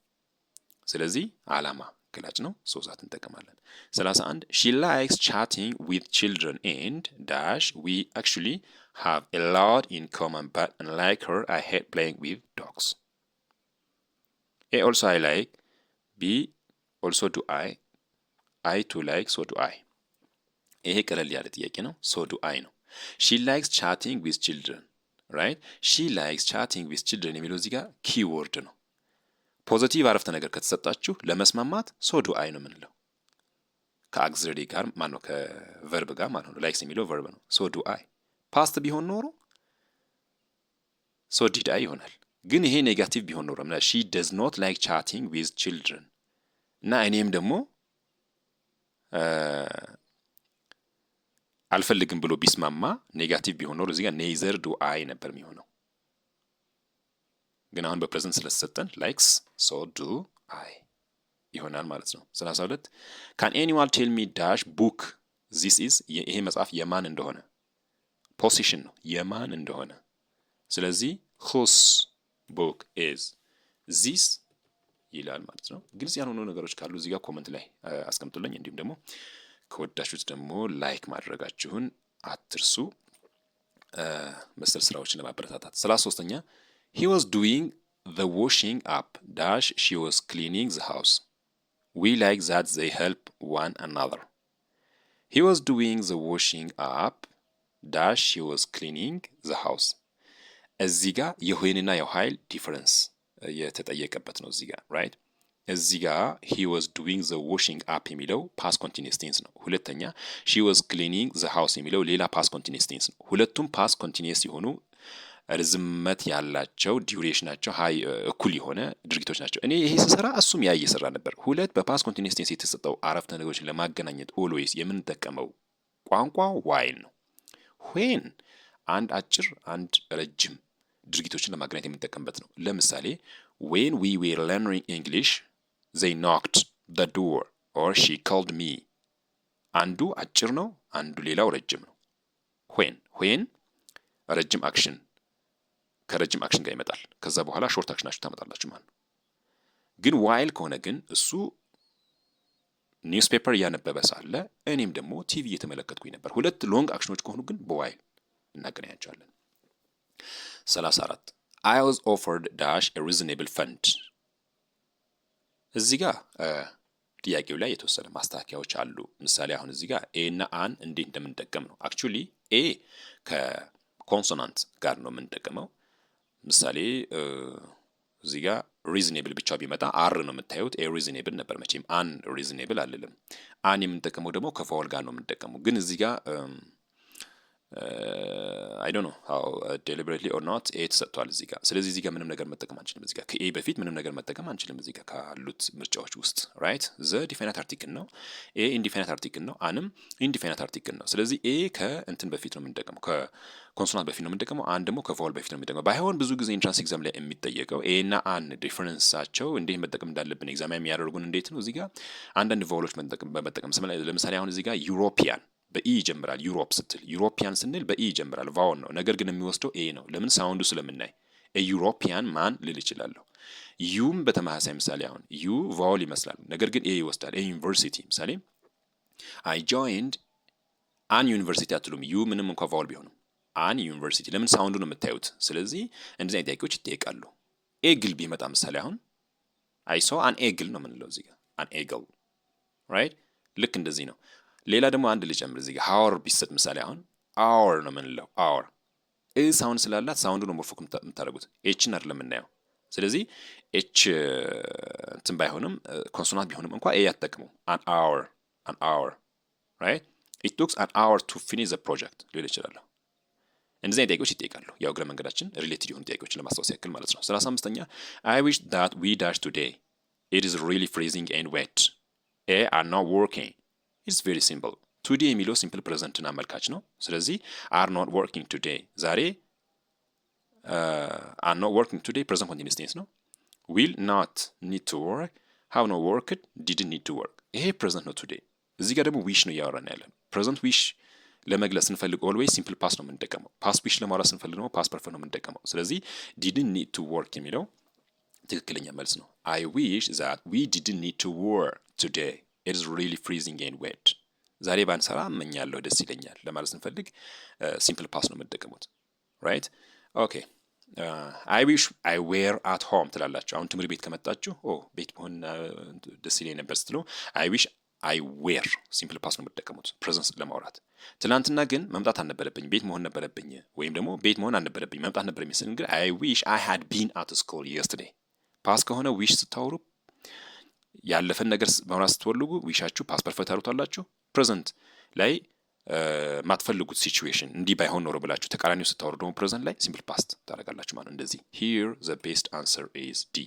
ስለዚህ አላማ ገላጭ ነው። So that እንጠቀማለን። 31፣ she likes chatting with children and dash we actually have a lot in common, but unlike her, I hate playing with dogs. A, also I like. B, also do I. I too like. So do I። ይሄ ቀለል ያለ ጥያቄ ነው። So do I ነው። She likes chatting with children, right? She likes chatting with children የሚለው እዚህ ጋር key word ነው። Positive አረፍተ ነገር ከተሰጣችሁ ለመስማማት so do I ነው የምንለው። ከ auxiliary ጋር ማነው ከ verb ጋር ማለት ነው። Likes የሚለው verb ነው። So do I። Past ቢሆን ኖሮ so did I ይሆናል። ግን ይሄ negative ቢሆን ኖሮ she does not like chatting with children እና እኔም ደግሞ አልፈልግም ብሎ ቢስማማ negative ቢሆን ኖሮ እዚህ ጋር neither do I ነበር የሚሆነው። ግን አሁን በ present ስለተሰጠን likes, so do I ይሆናል ማለት ነው። 32፣ can anyone tell me dash book this is? ይሄ መጽሐፍ የማን እንደሆነ possession ነው የማን እንደሆነ። ስለዚህ whose book is this? ይላል ማለት ነው። ግልጽ ያልሆኑ ነገሮች ካሉ እዚህ ጋር comment ላይ አስቀምጡልኝ። እንዲሁም ደግሞ ከወደዳችሁት ደግሞ like ማድረጋችሁን አትርሱ፣ መሰል ስራዎችን ለማበረታታት። 33ኛ፣ he was doing the washing up dash she was cleaning the house. We like that they help one another. He was doing the washing up dash she was cleaning the house። እዚህ ጋር የ when ና የ while difference የተጠየቀበት ነው እዚህ ጋር፣ right? እዚህ ጋር he was doing the washing up የሚለው past continuous tense ነው። ሁለተኛ she was cleaning the house የሚለው ሌላ past continuous tense ነው። ሁለቱም past continuous የሆኑ ርዝመት ያላቸው፣ duration ኣቸው high እኩል የሆነ ድርጊቶች ናቸው። እኔ ይሄ ስሰራ እሱም ያ እየሰራ ነበር። ሁለት በ past continuous tense የተሰጠው አረፍተ ነገሮችን ለማገናኘት always የምንጠቀመው ቋንቋ while ነው። When አንድ አጭር አንድ ረጅም ድርጊቶችን ለማገናኘት የምንጠቀምበት ነው። ለምሳሌ when we were learning English, they knocked the door or she called me። አንዱ አጭር ነው፣ አንዱ ሌላው ረጅም ነው። When ረጅም action ከረጅም action ጋር ይመጣል። ከዛ በኋላ short action ኣችሁ ታመጣላችሁ ማለት ነው። ግን while ከሆነ ግን እሱ newspaper እያነበበ ሳለ እኔም ደግሞ ቲቪ እየተመለከትኩኝ ነበር። ሁለት long action ኖች ከሆኑ ግን በ while እናገናኛቸዋለን። 34፣ I was offered dash reasonable fund። እዚህ ጋር ጥያቄው ላይ የተወሰነ ማስተካከያዎች አሉ። ምሳሌ አሁን እዚህ ጋር a እና an እንዴት እንደምንጠቀም ነው። Actually a ከ consonant ጋር ነው የምንጠቀመው። ምሳሌ እዚህ ጋር reasonable ብቻ ቢመጣ R ነው የምታዩት። A reasonable ነበር መቼም፣ an reasonable አልልም። An የምንጠቀመው ደግሞ ከ vowel ጋር ነው የምንጠቀመው። ግን እዚህ ጋር I don't know how, deliberately or not, a ተሰጥቷል እዚህ ጋር። ስለዚህ እዚህ ጋር ምንም ነገር መጠቀም አንችልም። እዚህ ጋር ከ a በፊት ምንም ነገር መጠቀም አንችልም። እዚህ ጋር ካሉት ምርጫዎች ውስጥ፣ right? The definite article ነው፣ a indefinite article ነው፣ an ም indefinite article ነው። ስለዚህ a ከእንትን በፊት ነው የምንጠቀመው፣ ከ consonant በፊት ነው የምንጠቀመው። An ደግሞ ከ vowel በፊት ነው የምንጠቀመው። ባይሆን ብዙ ጊዜ entrance exam ላይ የሚጠየቀው a እና an difference ኣቸው እንዴት መጠቀም እንዳለብን exam የሚያደርጉን እንዴት ነው፣ እዚህ ጋር አንዳንድ vowel ኦች በመጠቀም። ለምሳሌ አሁን እዚህ ጋር European በ E ይጀምራል። Europe ስትል፣ European ስንል በ E ይጀምራል፣ vowel ነው። ነገር ግን የሚወስደው a ነው። ለምን? Sound ኡ ስለምናይ European man ልል እችላለሁ። U ም በተመሳሳይ፣ ምሳሌ አሁን U vowel ይመስላል፣ ነገር ግን a ይወስዳል። A university፣ ምሳሌ I joined an university አትሉም። U ምንም እንኳ vowel ቢሆንም an university፣ ለምን? Sound ኡ ነው የምታዩት። ስለዚህ እንደዚህ አይነት ጥያቄዎች ይጠየቃሉ። Eagle ቢመጣ ምሳሌ አሁን I saw an eagle ነው የምንለው እዚህ ጋር፣ an eagle፣ right? ልክ እንደዚህ ነው። ሌላ ደግሞ አንድ ልጨምር እዚህ ጋር፣ hour ቢሰጥ ምሳሌ አሁን hour ነው የምንለው። Hour እ sound ስላላት sound ኡ ነው more focus የምታደርጉት፣ H ን አይደለም የምናየው። ስለዚህ H እንትን ባይሆንም፣ consonant ቢሆንም እንኳ a አትጠቅሙ። An hour, an hour, right? It took an hour to finish the project ሊል ይችላለሁ። እንደዚህ አይነት ጥያቄዎች ይጠይቃሉ። ያው እግረ መንገዳችን related የሆኑ ጥያቄዎችን ለማስታወስ ያክል ማለት ነው። 35ኛ፣ I wish that we dash today. It is really freezing and wet. A, are not working. It's very simple. Today የሚለው simple present ን አመልካች ነው። ስለዚህ are not working today፣ ዛሬ are not working today present continuous tense ነው። Will not need to work, have not worked, didn't need to work። ይሄ present ነው today። እዚህ ጋር ደግሞ wish ነው እያወራን ያለን። Present wish ለመግለጽ ስንፈልግ always simple past ነው የምንጠቀመው። Past wish ለማውራት ስንፈልግ ደግሞ past perfect ነው የምንጠቀመው። ስለዚህ didn't need to work የሚለው ትክክለኛ መልስ ነው። I wish that we didn't need to work today. It is really freezing and wet። ዛሬ ባንሰራ እመኛለሁ፣ ደስ ይለኛል ለማለት ስንፈልግ simple past ነው የምንጠቀሙት። Right, okay። I wish I were at home ትላላችሁ። አሁን ትምህርት ቤት ከመጣችሁ ኦ ቤት ብሆን ደስ ይለኝ ነበር ስትሉ I wish I were፣ simple past ነው የምትጠቀሙት present ለማውራት። ትናንትና ግን መምጣት አልነበረብኝ፣ ቤት መሆን ነበረብኝ፣ ወይም ደግሞ ቤት መሆን አልነበረብኝ፣ መምጣት ነበረብኝ ስንል ግን I wish I had been at school yesterday። Past ከሆነ wish ስታወሩ፣ ያለፈን ነገር ማውራት ስትፈልጉ wish ኣችሁ past perfect ታሩታላችሁ። Present ላይ ማትፈልጉት situation እንዲህ ባይሆን ኖሮ ብላችሁ ተቃራኒው ስታወሩ ደግሞ present ላይ simple past ታደርጋላችሁ ማለት ነው። እንደዚህ here the best answer is D።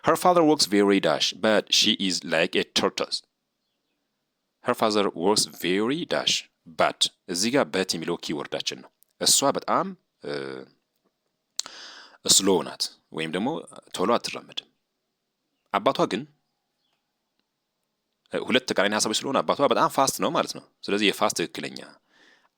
Her father works very dash, but she is like a tortoise. Her father works very dash, but፣ እዚህ ጋር but የሚለው keyword ኣችን ነው። እሷ በጣም slow ናት ወይም ደግሞ ቶሎ አትራመድም። አባቷ ግን፣ ሁለት ተቃራኒ ሀሳቦች ስለሆነ አባቷ በጣም fast ነው ማለት ነው። ስለዚህ የ fast ትክክለኛ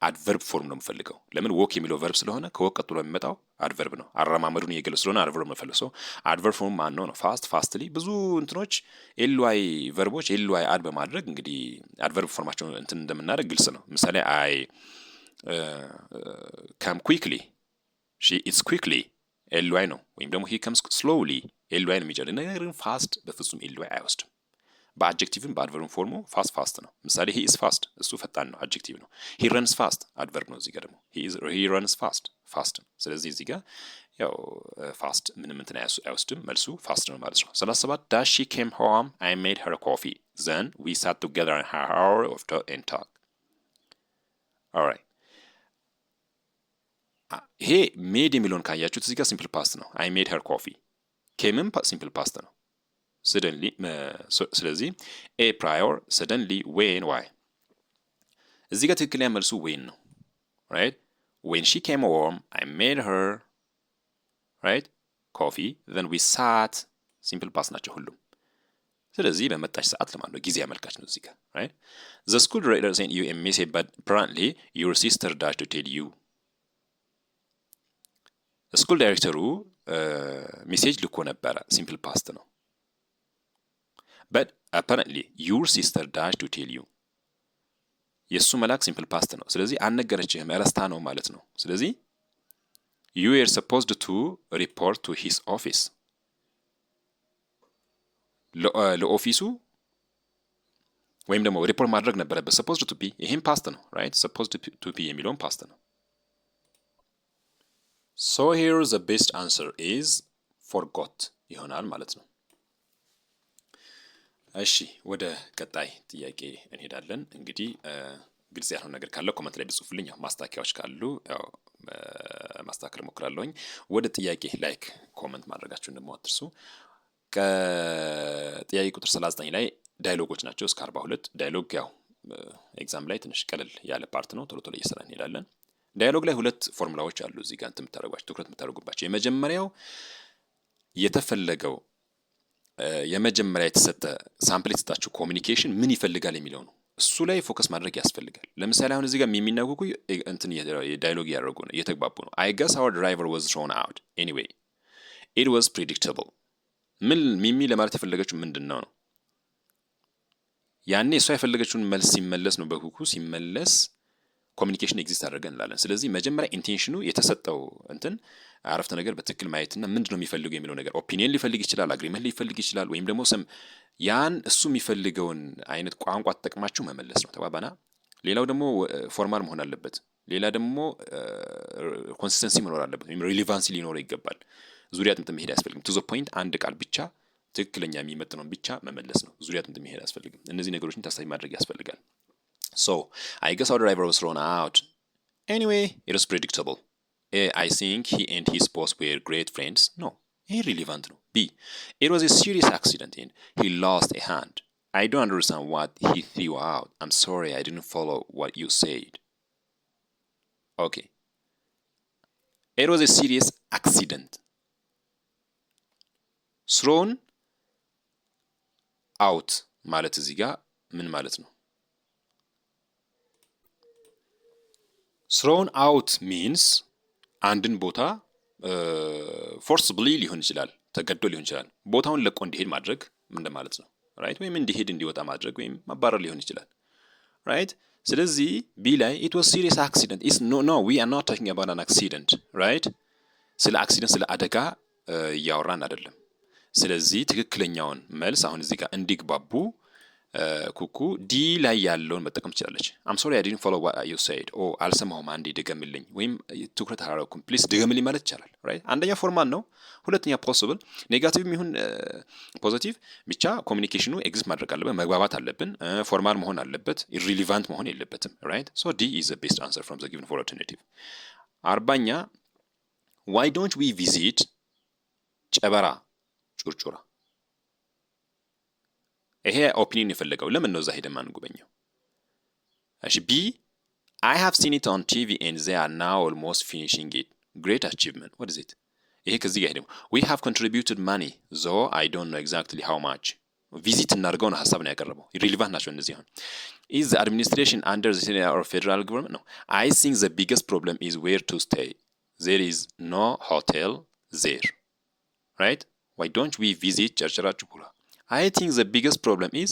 Adverb form ነው የምፈልገው። ለምን? Walk የሚለው verb ስለሆነ ከ walk ቀጥሎ የሚመጣው adverb ነው። አረማመዱን እየገለጽ ስለሆነ adverb ነው የምፈልገው። Adverb form ማን ነው ነው? Fast፣ fastly። ብዙ እንትኖች ly verb ኦች ly add በማድረግ እንግዲህ adverb form ኣቸውን እንትን እንደምናደርግ ግልጽ ነው። ምሳሌ I come quickly፣ she eats quickly፣ ly ነው። ወይም ደግሞ he comes slowly፣ ly ነው የሚጨምር። ነገር ግን fast በፍጹም ly አይወስድም። በአድጀክቲቭም በአድቨርብም ፎርሙ ፋስት ፋስት ነው። ምሳሌ he is fast፣ እሱ ፈጣን ነው፣ adjective ነው። He runs fast adverb ነው። እዚህ ጋር ደግሞ he runs fast፣ fast ነው። ስለዚህ እዚህ ጋር ያው fast ምንም እንትን አይወስድም፣ መልሱ fast ነው ማለት ነው። 37። Dash she came home, I made her coffee, then we sat together an hour of and talk. Alright፣ ይሄ made የሚለውን ካያችሁት እዚህ ጋር simple past ነው። I made her coffee፣ came ም simple past ነው። Suddenly፣ ስለዚህ A prior፣ suddenly፣ when፣ why። እዚህ ጋር ትክክለኛ መልሱ when ነው። Right፣ when she came home, I made her, right, coffee, then we sat፣ simple past ናቸው ሁሉም። ስለዚህ በመጣች ሰዓት ለማለት ነው፣ ጊዜ አመልካች ነው እዚህ ጋር፣ right። The school director sent you a message, but apparently your sister dash to tell you። School director ኡ message ልኮ ነበረ፣ simple past ነው። But apparently your sister dash to tell you፣ የእሱ መላክ simple past ነው። ስለዚህ አልነገረችህም፣ ረስታ ነው ማለት ነው። ስለዚህ you were supposed to report to his office፣ ለ office ኡ ወይም ደግሞ ሪፖርት ማድረግ ነበረበት። Supposed to be፣ ይህም past ነው፣ right። Supposed to be የሚለውም past ነው። So here the best answer is forgot ይሆናል ማለት ነው። እሺ፣ ወደ ቀጣይ ጥያቄ እንሄዳለን። እንግዲህ ግልጽ ያልሆነ ነገር ካለ comment ላይ ብጽፉልኝ፣ ያው ማስተካከያዎች ካሉ ያው ማስተካከል እሞክራለሁኝ። ወደ ጥያቄ፣ like comment ማድረጋችሁን ደግሞ አትርሱ። ከጥያቄ ቁጥር 39 ላይ dialogue ኦች ናቸው እስከ 42። Dialogue ያው exam ላይ ትንሽ ቀለል ያለ part ነው። ቶሎ ቶሎ እየሰራን እንሄዳለን። Dialogue ላይ ሁለት ፎርሙላዎች አሉ እዚህ ጋር እንትን የምታደርጓቸው፣ ትኩረት የምታደርጉባቸው። የመጀመሪያው የተፈለገው የመጀመሪያ የተሰጠ sample የተሰጣችሁ communication ምን ይፈልጋል የሚለው ነው። እሱ ላይ focus ማድረግ ያስፈልጋል። ለምሳሌ አሁን እዚህ ጋር ሚሚና ኩኩ እንትን dialogue እያደረጉ ነው፣ እየተግባቡ ነው። "I guess our driver was thrown out. Anyway, it was predictable." ምን ሚሚ ለማለት የፈለገችው ምንድን ነው ነው? ያኔ እሷ የፈለገችውን መልስ ሲመለስ ነው፣ በኩኩ ሲመለስ communication exist አደረገ እንላለን። ስለዚህ መጀመሪያ intention ኑ የተሰጠው እንትን አረፍተ ነገር በትክክል ማየትና ምንድን ነው የሚፈልገው የሚለው ነገር፣ opinion ሊፈልግ ይችላል፣ agreement ሊፈልግ ይችላል፣ ወይም ደግሞ some ያን እሱ የሚፈልገውን አይነት ቋንቋ ተጠቅማችሁ መመለስ ነው። ተግባባና። ሌላው ደግሞ formal መሆን አለበት። ሌላ ደግሞ consistency መኖር አለበት፣ ወይም relevancy ሊኖረው ይገባል። ዙሪያ ጥምጥም መሄድ አያስፈልግም። To the point፣ አንድ ቃል ብቻ ትክክለኛ የሚመጥነውን ብቻ መመለስ ነው። ዙሪያ ጥምጥም መሄድ አያስፈልግም። እነዚህ ነገሮችን ታሳቢ ማድረግ ያስፈልጋል። So "I guess our driver was thrown out. Anyway, it was predictable." A, "I think he and his boss were great friends." No, ይሄ irrelevant ነው። B, "It was a serious accident and he lost a hand." "I don't understand what he threw out. I'm sorry, I didn't follow what you said." Okay. It was a serious accident. Thrown out ማለት እዚህ ጋር ምን ማለት ነው? Thrown out means አንድን ቦታ forcibly ሊሆን ይችላል፣ ተገዶ ሊሆን ይችላል። ቦታውን ለቆ እንዲሄድ ማድረግ እንደማለት ነው። Right፣ ወይም እንዲሄድ እንዲወጣ ማድረግ ወይም ማባረር ሊሆን ይችላል። Right፣ ስለዚህ B ላይ "it was serious accident" is no, no, we are not talking about an accident, right? ስለ accident፣ ስለ አደጋ እያወራን አይደለም። ስለዚህ ትክክለኛውን መልስ አሁን እዚህ ጋር እንዲግባቡ ኩኩ D ላይ ያለውን መጠቀም ትችላለች። "I'm sorry, I didn't follow what you said." ኦ አልሰማሁም፣ አንዴ ድገምልኝ፣ ወይም ትኩረት አላደረኩም፣ please ድገምልኝ ማለት ይቻላል። Right፣ አንደኛ formal ነው፣ ሁለተኛ possible negative ይሁን positive ብቻ communication ኑ exist ማድረግ አለበት፣ መግባባት አለብን፣ formal መሆን አለበት፣ irrelevant መሆን የለበትም። Right, so D is the best answer from the given four alternative። 40ኛ፣ why don't we visit ጨበራ ጩርጩራ? ይሄ opinion የፈለገው ለምን ነው እዛ ሄደን ማንጎበኘው? እሺ፣ B, "I have seen it on TV and they are now almost finishing it. Great achievement." What is it? ይሄ ከዚህ ጋር ደግሞ "We have contributed money, though I don't know exactly how much." Visit እናድርገው ነው ሀሳብ ነው ያቀረበው። Irrelevant ናቸው እነዚህ። አሁን Is the administration under the state or federal government? No. I think the biggest problem is where to stay. There is no hotel there, right? Why don't we visit ጨርጨራ ጩቡራ? I think the biggest problem is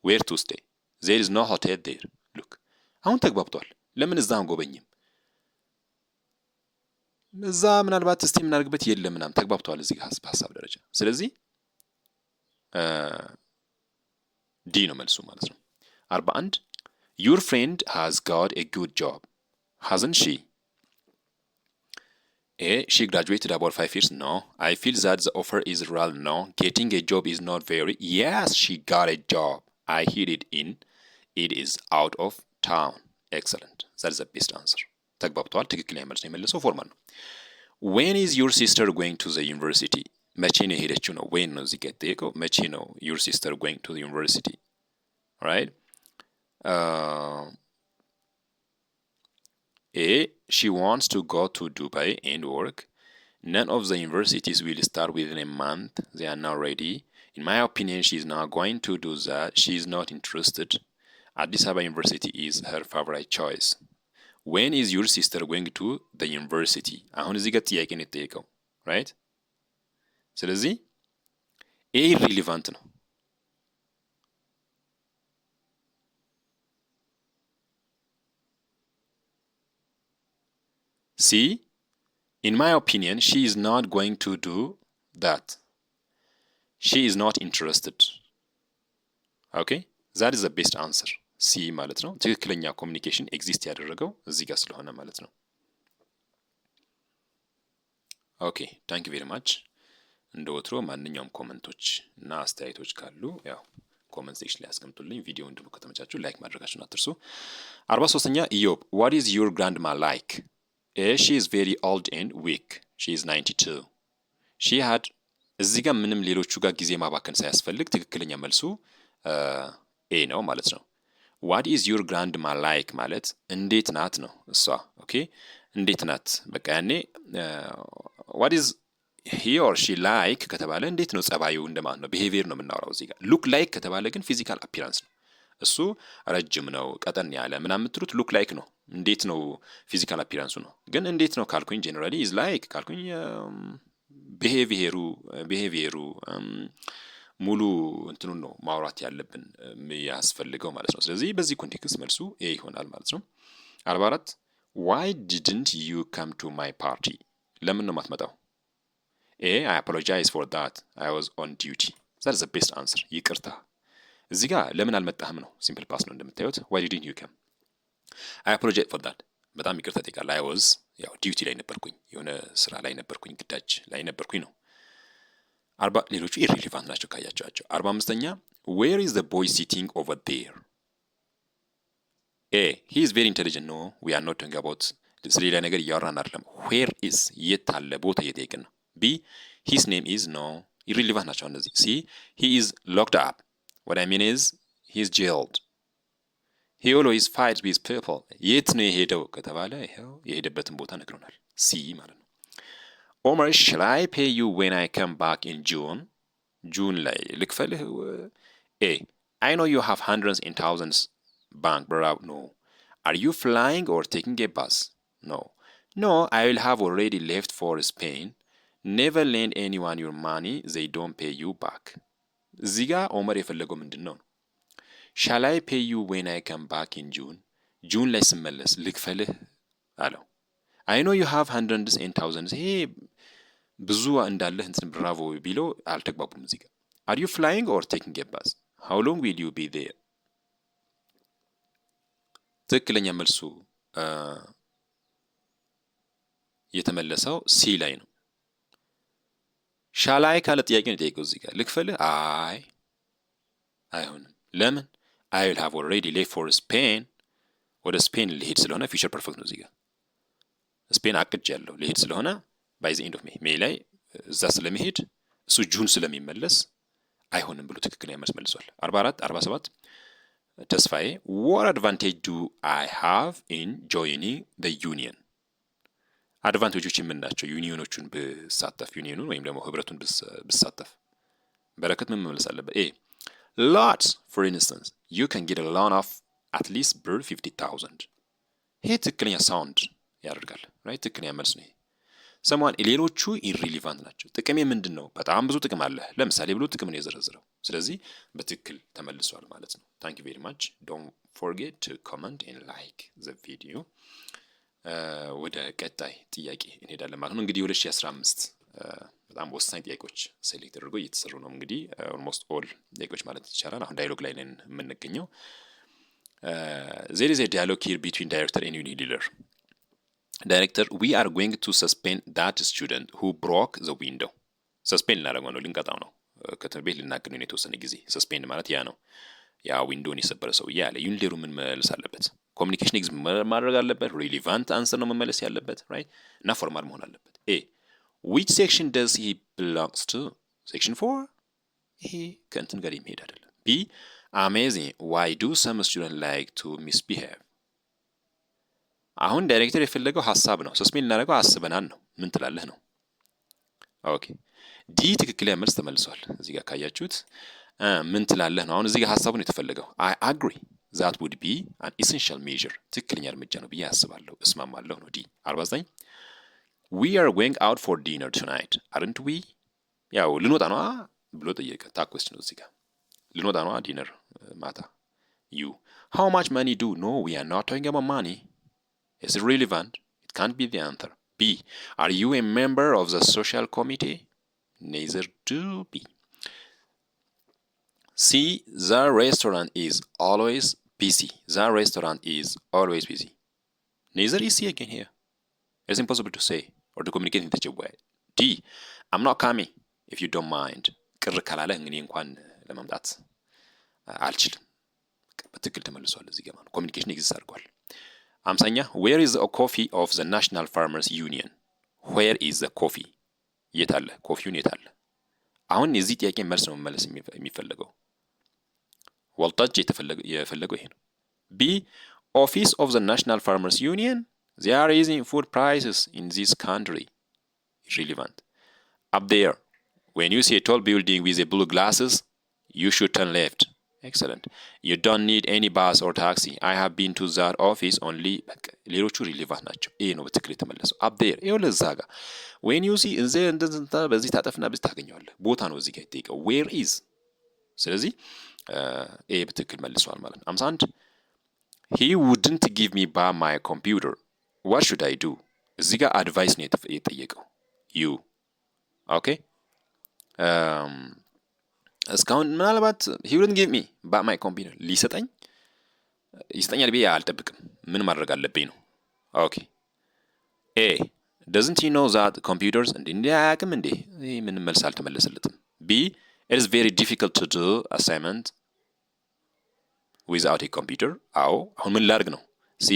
where to stay. There is no hotel there. Look፣ አሁን ተግባብቷል። ለምን እዛ አንጎበኝም? እዛ ምናልባት stay የምናደርግበት የለም ምናምን ተግባብተዋል እዚህ በሀሳብ ደረጃ። ስለዚህ D ነው መልሱ ማለት ነው። 41፣ your friend has got a good job, hasn't she? A, she graduated about 5 years. No. I feel that the offer is real. No. Getting a job is not very. Yes, she got a job. I hear it in it is out of town. Excellent, that is the best answer። ተግባብተዋል። ትክክለኛ መልስ ነው የመለሰው። Formal ነው። When is your sister going to the university? መቼ ነው የሄደችው ነው። When ነው እዚህ ጋር የተጠየቀው። መቼ ነው your sister going to the university, right? A, she wants to go to Dubai and work. None of the universities will start within a month. They are not ready. In my opinion, she is not going to do that. She is not interested. Addis Ababa University is her favorite choice. When is your sister going to the university? አሁን እዚህ ጋር ጥያቄ ነው የተጠየቀው፣ right? ስለዚህ A irrelevant ነው። C, in my opinion, she is not going to do that. She is not interested. Okay, that is the best answer, C ማለት ነው። ትክክለኛ communication exist ያደረገው እዚህ ጋር ስለሆነ ማለት ነው። Okay, thank you very much። እንደ ወትሮ ማንኛውም comment ኦች እና አስተያየቶች ካሉ ያው comment section ላይ አስቀምጡልኝ። ቪዲዮውን ደግሞ ከተመቻችሁ like ማድረጋችሁን አትርሱ። 43ኛ፣ ኢዮብ፣ what is your grandma like? A, she is very old and weak. She is 92. She had እዚህ ጋር ምንም ሌሎቹ ጋር ጊዜ ማባከን ሳያስፈልግ ትክክለኛ መልሱ A ነው ማለት ነው። What is your grandma like ማለት እንዴት ናት ነው እሷ። Okay፣ እንዴት ናት? በቃ ያኔ what is he or she like ከተባለ እንዴት ነው ጸባዩ እንደማለት ነው። Behavior ነው የምናወራው እዚህ ጋር። Look like ከተባለ ግን physical appearance ነው። እሱ ረጅም ነው፣ ቀጠን ያለ ምናምን የምትሉት look like ነው። እንዴት ነው physical appearance ኡ ነው። ግን እንዴት ነው ካልኩኝ፣ generally is like ካልኩኝ behavior ኡ ሙሉ እንትኑን ነው ማውራት ያለብን ያስፈልገው ማለት ነው። ስለዚህ በዚህ context መልሱ A ይሆናል ማለት ነው። 44፣ why didn't you come to my party? ለምን ነው የማትመጣው? A, I apologize for that. I was on duty. That the best answer። ይቅርታ እዚህ ጋር ለምን አልመጣህም ነው። Simple past ነው እንደምታዩት። Why didn't you come? I apologize for that፣ በጣም ይቅርታ ጠይቃለሁ። I was ያው duty ላይ ነበርኩኝ፣ የሆነ ስራ ላይ ነበርኩኝ፣ ግዳጅ ላይ ነበርኩኝ ነው። 40፣ ሌሎቹ irrelevant ናቸው ካያቸዋቸው። 45ኛ፣ where is the boy sitting over there? A, he is very intelligent. No, we are not talking about ስለሌላ ነገር እያወራን አይደለም። Where is የት አለ ቦታ እየጠየቅን ነው። B, his name is. No, irrelevant ናቸው እነዚህ። C, he is locked up. What I mean is he is jailed. He always fights with people. የት ነው የሄደው ከተባለ ይኸው የሄደበትን ቦታ ነግሮናል። C ማለት ነው። ኦመር፣ shall I pay you when I come back in June? June ላይ ልክፈልህ? A, I know you have hundreds and thousands bank. No. Are you flying or taking a bus? No, I will have already left for Spain. Never lend anyone your money. They don't pay you back። እዚህ ጋር ኦመር የፈለገው ምንድን ነው? Shall I pay you when I come back in June? June ላይ ስመለስ ልክፈልህ አለው። I know you have hundreds and thousands፣ ይሄ ብዙ እንዳለህ እንትን bravo ቢለው አልተግባቡም። እዚህ ጋር are you flying or taking a bus? How long will you be there? ትክክለኛ መልሱ የተመለሰው C ላይ ነው። Shall I ካለ ጥያቄ ነው የጠየቀው። እዚህ ጋር ልክፈልህ? አይ አይሆንም። ለምን? I will have already left for Spain፣ ወደ ስፔን ልሄድ ስለሆነ future perfect ነው። እዚህ ጋር ስፔን አቅጅ ያለው ልሄድ ስለሆነ by the end of May ላይ እዛ ስለመሄድ እሱ June ስለሚመለስ አይሆንም ብሎ ትክክለኛ መልስ መልሷል። 44፣ 47፣ ተስፋዬ፣ what advantage do I have in joining the union? Advantage ኦች የምን ናቸው? ዩኒዮኖቹን ብሳተፍ፣ ዩኒዮኑን ወይም ደግሞ ህብረቱን ብሳተፍ። በረከት ምን መመለስ አለበት? A, lots. For instance, you can get a loan of At least ብር 50,000። ይሄ ትክክለኛ sound ያደርጋል፣ right? ትክክለኛ መልስ ነው ይሄ። Someone ሌሎቹ irrelevant ናቸው። ጥቅሜ ምንድን ነው? በጣም ብዙ ጥቅም አለ። ለምሳሌ ብሎ ጥቅም ነው የዘረዘረው። ስለዚህ በትክክል ተመልሷል ማለት ነው። Thank you very much. Don't forget to comment and like the video። ወደ ቀጣይ ጥያቄ እንሄዳለን ማለት ነው። እንግዲህ 2015 በጣም ወሳኝ ጥያቄዎች select ተደርጎ እየተሰሩ ነው። እንግዲህ almost all ጥያቄዎች ማለት ይቻላል። አሁን dialogue ላይ ነን የምንገኘው። There is a dialogue here between director and unit leader. Director: "We are going to suspend that student who broke the window." Suspend ልናደርገው ነው፣ ልንቀጣው ነው፣ ከትምህርት ቤት ልናግደው ነው የተወሰነ ጊዜ። Suspend ማለት ያ ነው። ያ window ን የሰበረ ሰውዬ አለ። Unit leader ኡ ምን መመለስ አለበት? Communication exist ማድረግ አለበት። Relevant answer ነው መመለስ ያለበት፣ right? እና formal መሆን አለበት። A, "Which section does he belongs to? Section 4?" ይሄ ከእንትን ጋር የሚሄድ አይደለም። B, "Amazing. Why do some student like to misbehave?" አሁን ዳይሬክተር የፈለገው ሀሳብ ነው። Suspend ልናደርገው አስበናል ነው። ምን ትላለህ ነው። Okay, D ትክክለኛ መልስ ተመልሷል። እዚህ ጋር ካያችሁት ምን ትላለህ ነው። አሁን እዚህ ጋር ሀሳቡን የተፈለገው። "I agree, that would be an essential measure." ትክክለኛ እርምጃ ነው ብዬ አስባለሁ፣ እስማማለሁ ነው። D። 49, "We are going out for dinner tonight, aren't we?" ያው ልንወጣ ነዋ ብሎ ጠየቀ። Tag question ነው እዚህ ጋር። ልንወጣ ነዋ dinner ማታ። You, "How much money do?" No, we are not talking about money. It's irrelevant. It can't be the answer. B, "Are you a member of the social committee?" Neither do B. C, "The restaurant is always busy. The restaurant is always busy." Neither is C again here. It's impossible to say or to communicate in such a way. D, "I'm not coming if you don't mind." ቅር ካላለህ እንግዲህ እንኳን ለመምጣት አልችልም። በትክክል ተመልሷል። እዚህ ጋር communication exist አድርጓል። 50ኛ, "Where is the coffee of the National Farmers Union?" Where is the coffee? የት አለ? Coffee ውን የት አለ? አሁን የዚህ ጥያቄ መልስ ነው መመለስ የሚፈለገው። ወልታጅ የፈለገው ይሄ ነው። B, "Office of the National Farmers Union. They are raising food prices in this country." Irrelevant. "Up there, when you see a tall building with a blue glasses, you should turn left." Excellent. "You don't need any bus or taxi. I have been to that office only." በቃ ሌሎቹ irrelevant ናቸው። ይሄ ነው በትክክል የተመለሰው። Up there ይኸው እዛ ጋር when you see እዚህ በዚህ ታጠፍና በዚህ ታገኘዋለህ። ቦታ ነው እዚህ ጋር የጠየቀው where is። ስለዚህ A በትክክል መልሷል ማለት ነው። 51, "He wouldn't give me back my computer. What should I do?" እዚህ ጋር advice ነው የጠየቀው። You, okay, እስካሁን ምናልባት he wouldn't give me back my computer ሊሰጠኝ ይሰጠኛል ብዬ አልጠብቅም። ምን ማድረግ አለብኝ ነው። Okay, A, "Doesn't he know that computers" እንዴ እንዴ አያውቅም እንዴ? ይህ ምንም መልስ አልተመለሰለትም። B, "It is very difficult to do assignment without a computer." አዎ አሁን ምን ላድርግ ነው። C,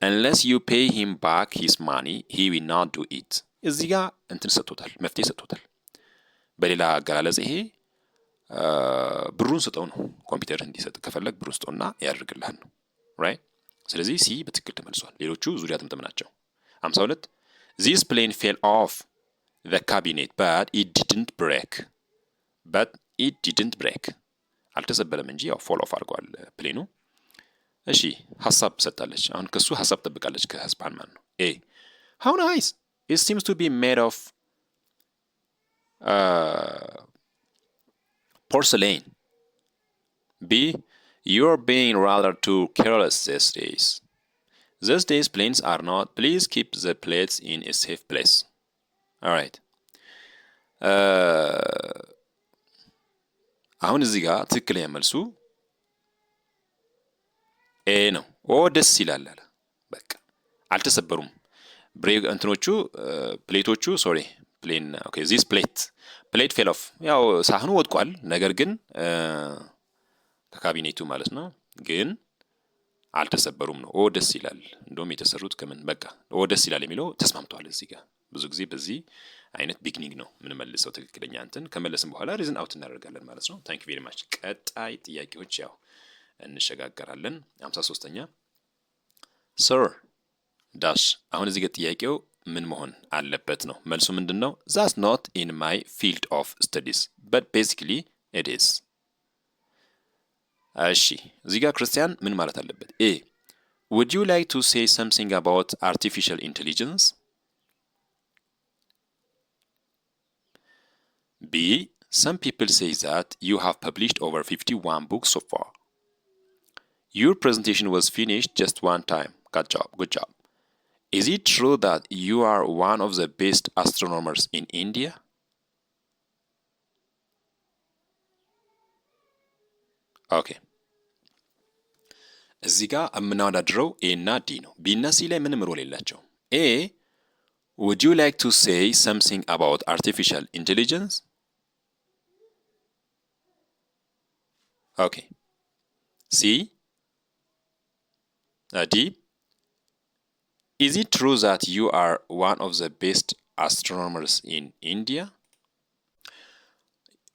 "Unless you pay him back his money, he will not do it." እዚህ ጋር እንትን ሰጥቶታል፣ መፍትሄ ሰጥቶታል። በሌላ አገላለጽ ይሄ ብሩን ስጠው ነው። ኮምፒውተር እንዲሰጥ ከፈለግ ብሩን ስጠውና ያደርግልሃል ነው፣ right። ስለዚህ C በትክክል ተመልሷል። ሌሎቹ ዙሪያ ጥምጥም ናቸው። 52, "This plane fell off the cabinet, but it didn't break." But it didn't break. አልተሰበረም እንጂ ያው fall off አድርጓል plane ኑ። እሺ ሀሳብ ሰጥታለች። አሁን ከሱ ሀሳብ ጠብቃለች ከ husband ማለት ነው። A, "How nice. It seems to be made of porcelain." B, "You're being rather too careless these days. These days planes are not. Please keep the plates in a safe place." Alright. አሁን እዚህ ጋር ትክክለኛ መልሱ A ነው። ኦ ደስ ይላል አለ። በቃ አልተሰበሩም። Break እንትኖቹ plate ኦቹ, sorry, plane, okay, this plate fell off ያው ሳህኑ ወድቋል። ነገር ግን ከካቢኔቱ ማለት ነው፣ ግን አልተሰበሩም ነው። ኦ ደስ ይላል። እንደውም የተሰሩት ከምን በቃ ኦ ደስ ይላል የሚለው ተስማምተዋል። እዚህ ጋር ብዙ ጊዜ በዚህ አይነት beginning ነው የምንመልሰው። ትክክለኛ እንትን ከመለስን በኋላ reason out እናደርጋለን ማለት ነው። Thank you very much። ቀጣይ ጥያቄዎች ያው እንሸጋገራለን። 53ኛ, "Sir dash" አሁን እዚህ ጋር ጥያቄው ምን መሆን አለበት ነው። መልሱ ምንድን ነው? "That's not in my field of studies, but basically it is." እሺ፣ እዚህ ጋር ክርስቲያን ምን ማለት አለበት? A, would you like to say something about artificial intelligence? B, some people say that you have published over 51 books so far. Your presentation was finished just one time. Good job, good job. Is it true that you are one of the best astronomers in India? Okay, እዚህ ጋር የምናወዳድረው A እና D ነው። B እና C ላይ ምንም role የላቸውም። A, would you like to say something about artificial intelligence? Okay, C, D, is it true that you are one of the best astronomers in India?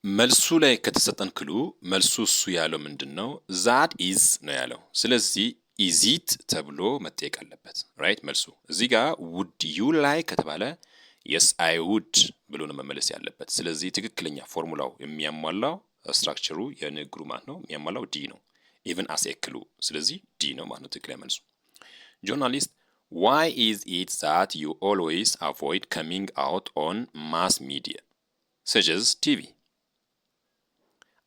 መልሱ ላይ ከተሰጠን clue መልሱ እሱ ያለው ምንድን ነው? That is ነው ያለው። ስለዚህ is it ተብሎ መጠየቅ አለበት። Right, መልሱ እዚህ ጋር would you like ከተባለ yes, I would ብሎ ነው መመለስ ያለበት። ስለዚህ ትክክለኛ ፎርሙላው የሚያሟላው structure ኡ የንግግሩ ማለት ነው የሚያሟላው D ነው። Even as a clue። ስለዚህ D ነው ማለት ነው ትክክለኛ መልሱ። Journalist, why is it that you always avoid coming out on mass media such as TV?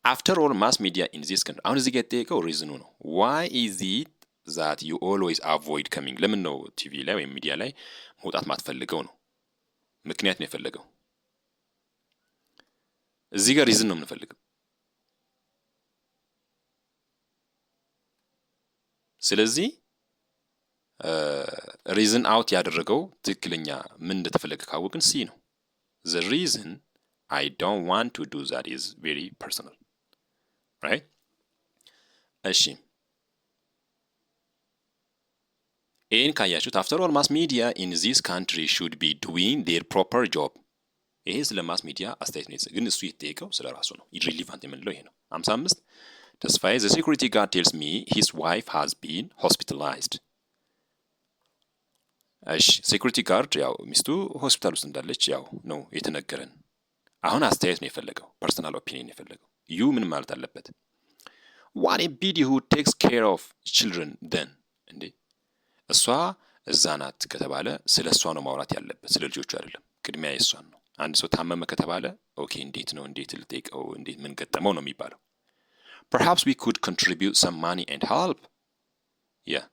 After all, mass media in this country። አሁን እዚህ ጋር የተጠየቀው reason ኑ ነው። Why is it that you always avoid coming፣ ለምን ነው ቲቪ ላይ ወይም ሚዲያ ላይ መውጣት ማትፈልገው ነው። ምክንያት ነው የፈለገው። እዚህ ጋር reason ነው የምንፈልገው። ስለዚህ reason out ያደረገው ትክክለኛ ምን እንደተፈለገ ካወቅን C ነው። The reason I don't want to do that is very personal, right? እሺ፣ A ን ካያችሁት after all, mass media in this country should be doing their proper job። ይሄ ስለ mass media አስተያየት ነው፣ ግን እሱ የተጠየቀው ስለ ራሱ ነው። Irrelevant የምንለው ይሄ ነው። 55፣ ተስፋዬ, the security guard tells me his wife has been hospitalized። እሺ፣ security guard ያው ሚስቱ ሆስፒታል ውስጥ እንዳለች ያው ነው የተነገረን። አሁን አስተያየት ነው የፈለገው፣ personal opinion ነው የፈለገው። You ምን ማለት አለበት? What a pity. Who takes care of children then? እንዴ፣ እሷ እዛ ናት ከተባለ ስለ እሷ ነው ማውራት ያለበት፣ ስለ ልጆቹ አይደለም። ቅድሚያ የእሷን ነው። አንድ ሰው ታመመ ከተባለ okay፣ እንዴት ነው፣ እንዴት ልጠይቀው፣ እንዴት ምን ገጠመው ነው የሚባለው። Perhaps we could contribute some money and help. Yeah,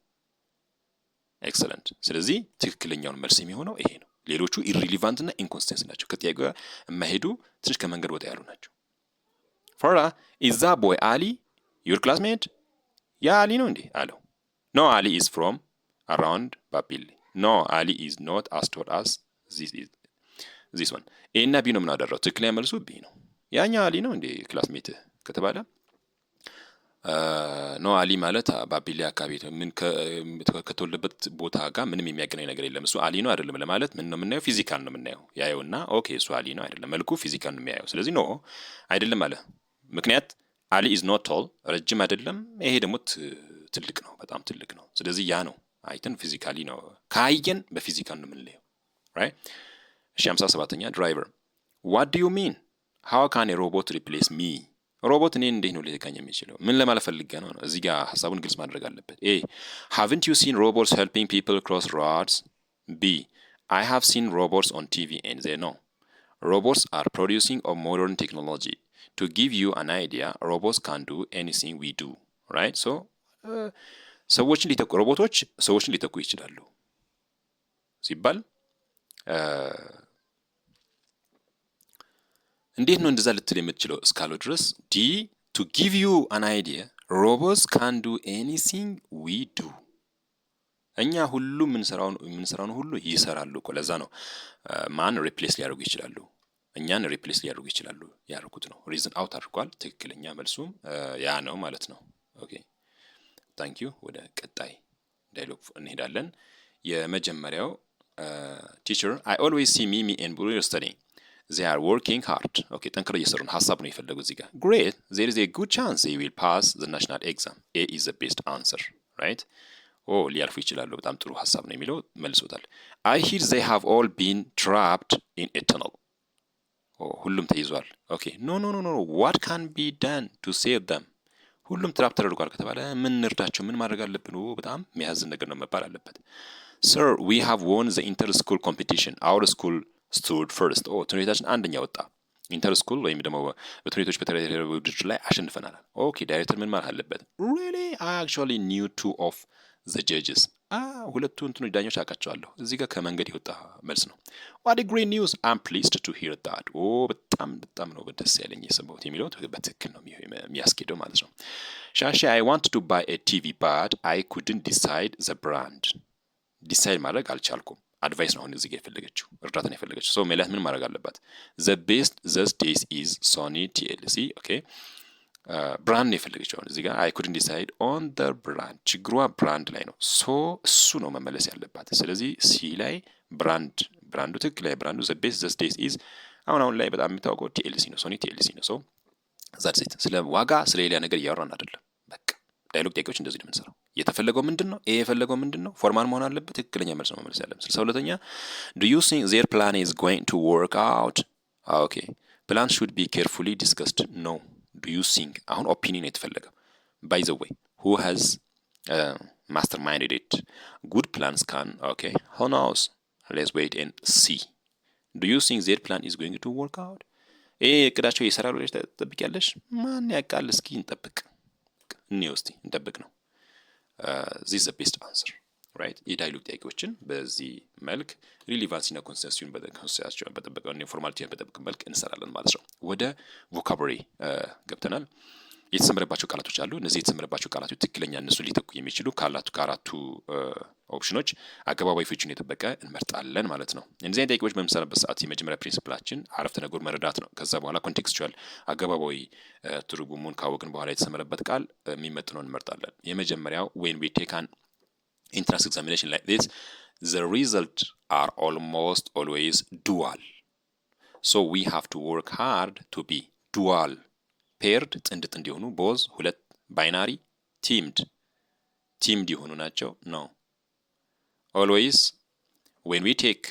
excellent። ስለዚህ ትክክለኛውን መልስ የሚሆነው ይሄ ነው። ሌሎቹ irrelevant እና inconsistent ናቸው። ከጥያቄው ጋር የማይሄዱ ትንሽ ከመንገድ ወጣ ያሉ ናቸው። ፈራ, is that boy Ali your classmate? ያ አሊ ነው እንዴ አለው። No, Ali is from around ባቢሌ። No, Ali is not as tall as this one። A እና B ነው የምናደረው። ትክክለኛ መልሱ B ነው። ያኛው አሊ ነው እንዴ classmate ከተባለ no፣ አሊ ማለት ባቢሌ አካባቢ ምን ከተወለደበት ቦታ ጋር ምንም የሚያገናኝ ነገር የለም። እሱ አሊ ነው አይደለም ለማለት ምን ነው የምናየው? Physical ነው የምናየው። ያየውና okay፣ እሱ አሊ ነው አይደለም፣ መልኩ physical ነው የሚያየው። ስለዚህ no አይደለም አለ። ምክንያት አሊ is not tall፣ ረጅም አይደለም። ይሄ ደግሞ ትልቅ ነው፣ በጣም ትልቅ ነው። ስለዚህ ያ ነው አይተን physically ነው ካየን በ physical ነው የምንለየው። Right። እሺ፣ 57ኛ፣ driver, what do you mean? How can robot replace me? ሮቦት እኔን እንዴት ነው ሊተካኝ የሚችለው? ምን ለማለት ፈልገህ ነው ነው? እዚህ ጋር ሀሳቡን ግልጽ ማድረግ አለበት። A, haven't you seen robots helping people cross roads? B, I have seen robots on TV and they know robots are producing of modern technology. To give you an idea, robots can do anything we do, right? So ሰዎችን ሊተኩ ሮቦቶች ሰዎችን ሊተኩ ይችላሉ ሲባል እንዴት ነው እንደዛ ልትል የምትችለው እስካለው ድረስ D, to give you an idea, robots can do anything we do። እኛ ሁሉ የምንሰራውን ሁሉ ይሰራሉ እኮ። ለዛ ነው ማን replace ሊያደርጉ ይችላሉ፣ እኛን replace ሊያደርጉ ይችላሉ ያደርጉት ነው። Reason out አድርጓል። ትክክለኛ መልሱም ያ ነው ማለት ነው። Okay, thank you። ወደ ቀጣይ dialogue እንሄዳለን። የመጀመሪያው teacher, I always see ሚሚ and ብሩ studying. They are working hard። Okay, ጠንክረው እየሰሩ ነው። ሀሳብ ነው የፈለጉ እዚህ ጋር። Great, there is a good chance they will pass the national exam. A is the best answer, right? ኦ፣ ሊያልፉ ይችላሉ። በጣም ጥሩ ሀሳብ ነው የሚለው መልሶታል። I hear they have all been trapped in a tunnel። ሁሉም ተይዟል። Okay, no, no, no, no, what can be done to save them? ሁሉም trap ተደርጓል ከተባለ ምን እንርዳቸው? ምን ማድረግ አለብን? በጣም የሚያዝን ነገር ነው መባል አለበት። "Sir, we have won the inter school competition. Our school stood first." ኦ፣ ትምህርት ቤታችን አንደኛ ወጣ። Inter school ወይም ደግሞ በትምህርት ቤቶች በተለያዩ ውድድር ላይ አሸንፈናል። Okay፣ ዳይሬክተር ምን ማለት አለበት? "Really? I actually knew two of the judges." ሁለቱ እንትኖች ዳኞች አውቃቸዋለሁ። እዚህ ጋር ከመንገድ የወጣ መልስ ነው። "What great news! I'm pleased to hear that." ኦ፣ በጣም በጣም ነው ደስ ያለኝ የሰማሁት የሚለው በትክክል ነው የሚያስኬደው ማለት ነው። ሻሼ፣ "I want to buy a TV, but I couldn't decide the brand." Decide ማድረግ አልቻልኩም። Advice ነው አሁን እዚህ ጋር የፈለገችው፣ እርዳታ ነው የፈለገችው። So ሜላት ምን ማድረግ አለባት? "The best these days is Sony TLC." Okay፣ brand ነው የፈለገችው። አሁን እዚህ ጋር "I couldn't decide on the brand"፣ ችግሯ brand ላይ ነው። So እሱ ነው መመለስ ያለባት። ስለዚህ C ላይ brand፣ brand ኡ ትክክል ላይ brand ኡ "the best these days is" አሁን አሁን ላይ በጣም የሚታወቀው TLC ነው፣ Sony TLC ነው። So that's it። ስለ ዋጋ ስለ ሌላ ነገር እያወራን አይደለም። በቃ dialogue ጥያቄዎች እንደዚህ ነው የምንሰራው። የተፈለገው ምንድን ነው? ኤ የፈለገው ምንድን ነው? Formal መሆን አለበት። ትክክለኛ መልስ ነው መመለስ ያለብን። 62ኛ፣ "Do you think their plan is going to work out?" Okay, "Plan should be carefully discussed" no። "Do you think" አሁን opinion የተፈለገው። "By the way, who has masterminded it? Good plans can" okay, who knows? Let's wait and see. "Do you think their plan is going to work out?" ይሄ እቅዳቸው ይሰራል ብለሽ ትጠብቂያለሽ? ማን ያውቃል? እስኪ እንጠብቅ፣ እንየው እስቲ፣ እንጠብቅ ነው። This the best answer, right። የ dialogue ጥያቄዎችን በዚህ መልክ relevancy ና consistency ውን በጠበቀ፣ formality ን በጠበቀ መልክ እንሰራለን ማለት ነው። ወደ vocabulary ገብተናል። የተሰመረባቸው ቃላቶች አሉ። እነዚህ የተሰመረባቸው ቃላቶች ትክክለኛ እነሱን ሊተኩ የሚችሉ ካላቱ ከአራቱ ኦፕሽኖች አገባባዊ ፍቺውን የጠበቀ እንመርጣለን ማለት ነው። እነዚህ አይነት ጥያቄዎች በምንሰራበት ሰዓት የመጀመሪያ principle ኣችን አረፍተ ነገሩ መረዳት ነው። ከዛ በኋላ contextual አገባባዊ ትርጉሙን ካወቅን በኋላ የተሰመረበት ቃል የሚመጥነው እንመርጣለን። የመጀመሪያው፣ when we take an entrance examination like this, the result are almost always dual, so we have to work hard to be dual፣ paired ጥንድ ጥንድ የሆኑ፣ both ሁለት፣ binary፣ teamed፣ teamed የሆኑ ናቸው ነው። Always when we take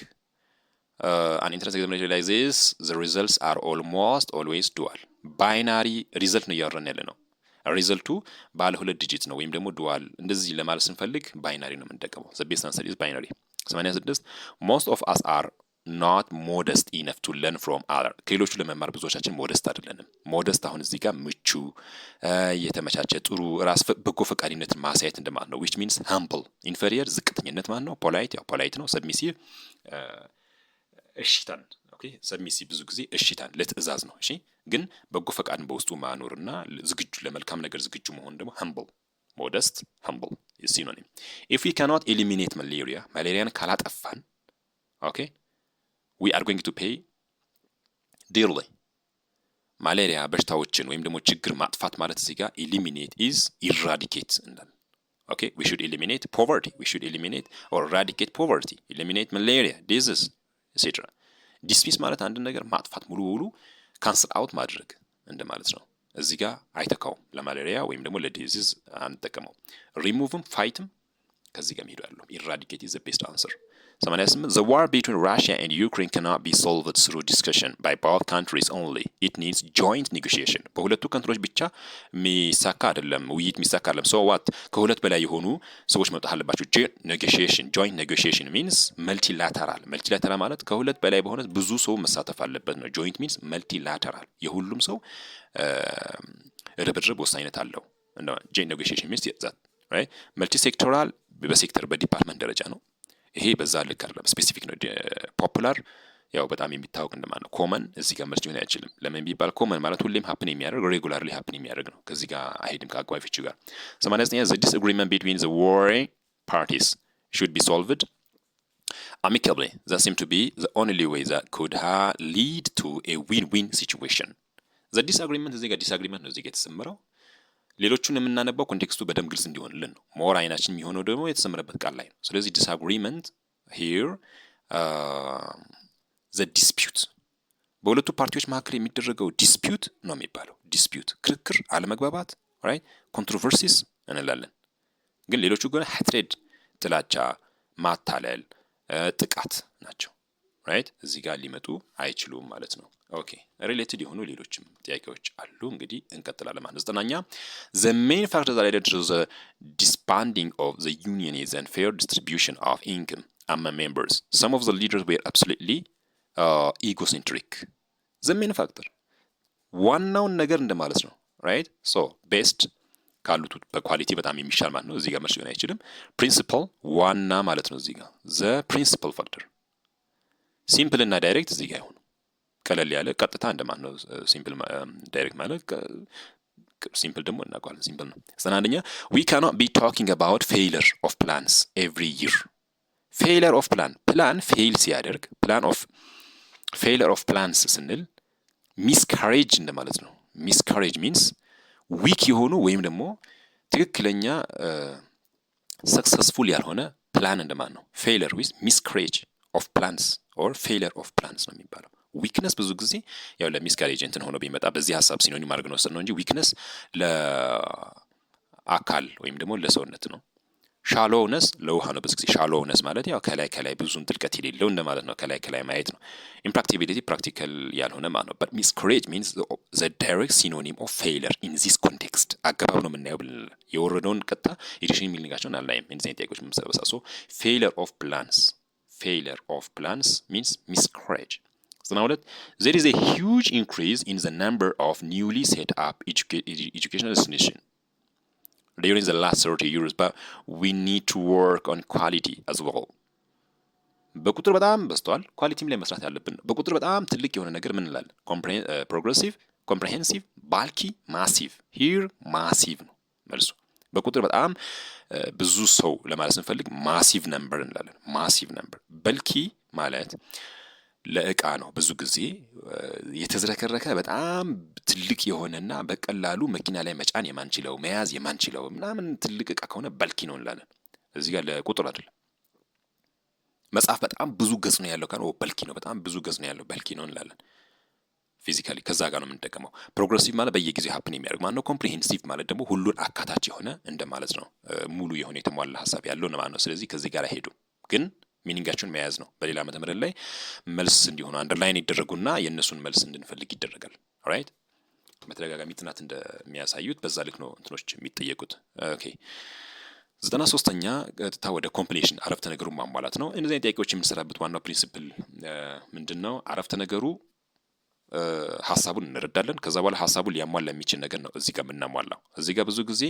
an entrance examination like this, the results are almost always dual። Binary result ነው እያወራን ያለ ነው። Result ኡ ባለ ሁለት digit ነው ወይም ደግሞ dual እንደዚህ ለማለት ስንፈልግ binary ነው የምንጠቀመው። The best answer is binary። 86፣ "Most of us are not modest enough to learn from other." ከሌሎቹ ለመማር ብዙዎቻችን modest አይደለንም። Modest አሁን እዚህ ጋር ምቹ፣ የተመቻቸ፣ ጥሩ፣ ራስ በጎ ፈቃደኝነትን ማሳየት እንደማለት ነው። Which means humble። Inferior ዝቅተኝነት ማለት ነው። Polite ያው polite ነው። Submissive እሺታን፣ okay፣ submissive ብዙ ጊዜ እሺታን ለትእዛዝ ነው። እሺ፣ ግን በጎ ፈቃድን በውስጡ ማኖርና ዝግጁ፣ ለመልካም ነገር ዝግጁ መሆን ደግሞ humble፣ modest፣ humble synonym። ኢፍ ዊ ካኖት ኤሊሚኔት ማሌሪያ፣ ማሌሪያን ካላጠፋን፣ okay, we are going to pay dearly። ማሌሪያ በሽታዎችን ወይም ደግሞ ችግር ማጥፋት ማለት እዚህ ጋር eliminate is eradicate እንላለን። Okay, we should eliminate poverty, we should eliminate or eradicate poverty, eliminate malaria, disease, etcetera። Dismiss ማለት አንድን ነገር ማጥፋት፣ ሙሉ በሙሉ cancel out ማድረግ እንደማለት ነው። እዚህ ጋር አይተካውም። ለ malaria ወይም ደግሞ ለ disease አንጠቀመው። ሪሙቭም ፋይትም ከዚህ ጋር የሚሄዱ ያሉ eradicate is the best answer። 88፣ ዘ ዋር ቢትዊን ራሽያ ኤንድ ዩክሬን ካናት ቢ ሶልቭድ ስሩ ዲስከሽን ባይ ቦት ካንትሪስ ኦንሊ፣ ኢት ኒድስ ጆይንት ኔጎሺዬሽን። በሁለቱ country ዎች ብቻ የሚሳካ አይደለም፣ ውይይት የሚሳካ አይደለም። So what? ከሁለት በላይ የሆኑ ሰዎች መምጣት አለባቸው። Negotiation፣ joint negotiation means multilateral። Multilateral ማለት ከሁለት በላይ በሆነ ብዙ ሰው መሳተፍ አለበት ነው። Joint means multilateral፣ የሁሉም ሰው ርብርብ ወሳኝነት አለው። Joint negotiation means that, right። Multi sectoral በ sector፣ በ department ደረጃ ነው። ይሄ በዛ ልክ አይደለም፣ specific ነው። Popular ያው በጣም የሚታወቅ እንደማለት ነው። Common እዚህ ጋር መልስ ሊሆን አይችልም። ለምን ቢባል common ማለት ሁሌም happen የሚያደርግ፣ regularly happen የሚያደርግ ነው። ከዚህ ጋር አይሄድም ከአግባቢ ፍቺ ጋር። 89፣ "The disagreement between the warring parties should be solved amicably. That seem to be the only way that could lead to a win-win situation." The disagreement፣ እዚህ ጋር disagreement ነው እዚህ ጋር የተሰመረው። ሌሎቹን የምናነባው context ኡ በደንብ ግልጽ እንዲሆንልን ነው። More አይናችን የሚሆነው ደግሞ የተሰመረበት ቃል ላይ ነው። ስለዚህ disagreement here, the dispute፣ በሁለቱ ፓርቲዎች መካከል የሚደረገው dispute ነው የሚባለው። Dispute ክርክር፣ አለመግባባት፣ right፣ controversies እንላለን። ግን ሌሎቹ ግን hatred ጥላቻ፣ ማታለል፣ ጥቃት ናቸው። Right፣ እዚህ ጋር ሊመጡ አይችሉም ማለት ነው። Okay, related የሆኑ ሌሎችም ጥያቄዎች አሉ። እንግዲህ እንቀጥላለን ማለት ነው። 90ኛ፣ the main factor that led to the disbanding of the union is unfair distribution of income among members. Some of the leaders were absolutely egocentric. The main factor ዋናውን ነገር እንደማለት ነው። Right, so best ካሉት በ quality በጣም የሚሻል ማለት ነው። እዚህ ጋር መልስ ሊሆን አይችልም። Principal ዋና ማለት ነው። እዚህ ጋር the principal factor። Simple እና direct እዚህ ጋር አይሆኑ፣ ቀለል ያለ ቀጥታ እንደማለት ነው። Simple direct ማለት simple ደግሞ እናውቀዋለን። Simple ነው። 91ኛ፣ ዊ ካኖት ቢ ታኪንግ አባውት ፌይለር ኦፍ ፕላንስ ኤቭሪ ይር። ፌይለር ኦፍ ፕላን፣ ፕላን ፌይል ሲያደርግ፣ plan of failure of plans ስንል miscarriage እንደማለት ነው። Miscarriage means weak የሆኑ ወይም ደግሞ ትክክለኛ successful ያልሆነ ፕላን እንደማለት ነው። Failure with miscarriage of plans or failure of plans ነው የሚባለው። Weakness ብዙ ጊዜ ያው ለ miscarriage እንትን ሆኖ ቢመጣ በዚህ ሀሳብ synonym አድርገን ወሰድ ነው እንጂ weakness ለአካል ወይም ደግሞ ለሰውነት ነው። Shallowness ለውሃ ነው። ብዙ ጊዜ shallowness ማለት ያው ከላይ ከላይ ብዙም ጥልቀት የሌለው እንደማለት ነው። ከላይ ከላይ ማየት ነው። Impracticability practical ያልሆነ ማለት ነው። But miscarriage means the direct synonym of failure in this context። አገባብ ነው የምናየው ብለናል። የወረደውን ቀጥታ edition meaning ኣቸውን አናይም። እንደዚህ አይነት ጥያቄዎች የምንሰበሳ፣ so failure of plans, failure of plans means miscarriage። 92፣ there is a huge increase in the number of newly set up educational institutions during the last 30 years, but we need to work on quality as well. በቁጥር በጣም በዝተዋል። Quality ም ላይ መስራት ያለብን ነው። በቁጥር በጣም ትልቅ የሆነ ነገር ምን እንላለን? Progressive፣ comprehensive፣ bulky፣ massive። Here massive ነው መልሱ። በቁጥር በጣም ብዙ ሰው ለማለት ስንፈልግ massive number እንላለን። Massive number። Bulky ማለት ለእቃ ነው። ብዙ ጊዜ የተዝረከረከ፣ በጣም ትልቅ የሆነና በቀላሉ መኪና ላይ መጫን የማንችለው፣ መያዝ የማንችለው ምናምን ትልቅ እቃ ከሆነ bulky ነው እንላለን። እዚህ ጋር ለቁጥር አይደለም። መጽሐፍ በጣም ብዙ ገጽ ነው ያለው ካልን bulky ነው፣ በጣም ብዙ ገጽ ነው ያለው፣ bulky ነው እንላለን። Physically ከዛ ጋር ነው የምንጠቀመው። Progressive ማለት በየጊዜው happen የሚያደርግ ማለት ነው። Comprehensive ማለት ደግሞ ሁሉን አካታች የሆነ እንደማለት ነው። ሙሉ የሆነ፣ የተሟላ ሀሳብ ያለው ማለት ነው። ስለዚህ ከዚህ ጋር አይሄዱም፣ ግን meaning ኣቸውን መያዝ ነው። በሌላ ዓመተ ምህረት ላይ መልስ እንዲሆኑ underline ይደረጉና የእነሱን መልስ እንድንፈልግ ይደረጋል። Right፣ በተደጋጋሚ ጥናት እንደሚያሳዩት በዛ ልክ ነው እንትኖች የሚጠየቁት። Okay፣ 93ኛ ቀጥታ ወደ completion አረፍተ ነገሩን ማሟላት ነው። እነዚህ ጥያቄዎች የምንሰራበት ዋናው principle ምንድን ነው? አረፍተ ነገሩ ሀሳቡን እንረዳለን። ከዛ በኋላ ሀሳቡን ሊያሟላ የሚችል ነገር ነው እዚህ ጋር የምናሟላው። እዚህ ጋር ብዙ ጊዜ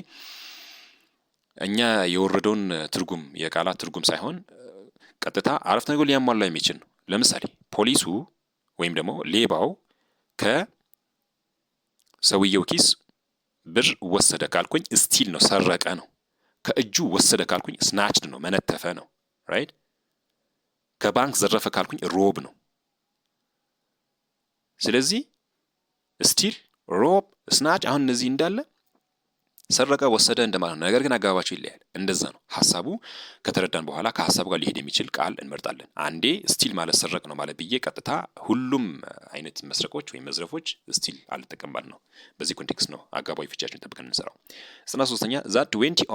እኛ የወረደውን ትርጉም፣ የቃላት ትርጉም ሳይሆን ቀጥታ አረፍተ ነገሩ ሊያሟላ የሚችል ነው። ለምሳሌ ፖሊሱ ወይም ደግሞ ሌባው ከሰውየው ኪስ ብር ወሰደ ካልኩኝ steal ነው፣ ሰረቀ ነው። ከእጁ ወሰደ ካልኩኝ snatched ነው፣ መነተፈ ነው። Right፣ ከባንክ ዘረፈ ካልኩኝ rob ነው። ስለዚህ steal፣ rob፣ snatch አሁን እነዚህ እንዳለ ሰረቀ፣ ወሰደ እንደማለት ነው። ነገር ግን አገባባቸው ይለያል። እንደዛ ነው። ሀሳቡ ከተረዳን በኋላ ከሀሳቡ ጋር ሊሄድ የሚችል ቃል እንመርጣለን። አንዴ steal ማለት ሰረቅ ነው ማለት ብዬ ቀጥታ ሁሉም አይነት መስረቆች ወይም መዝረፎች steal አልጠቀም ማለት ነው። በዚህ context ነው አገባባዊ ፍቻቸውን ጠብቀን እንሰራው። 93ኛ፣ that 20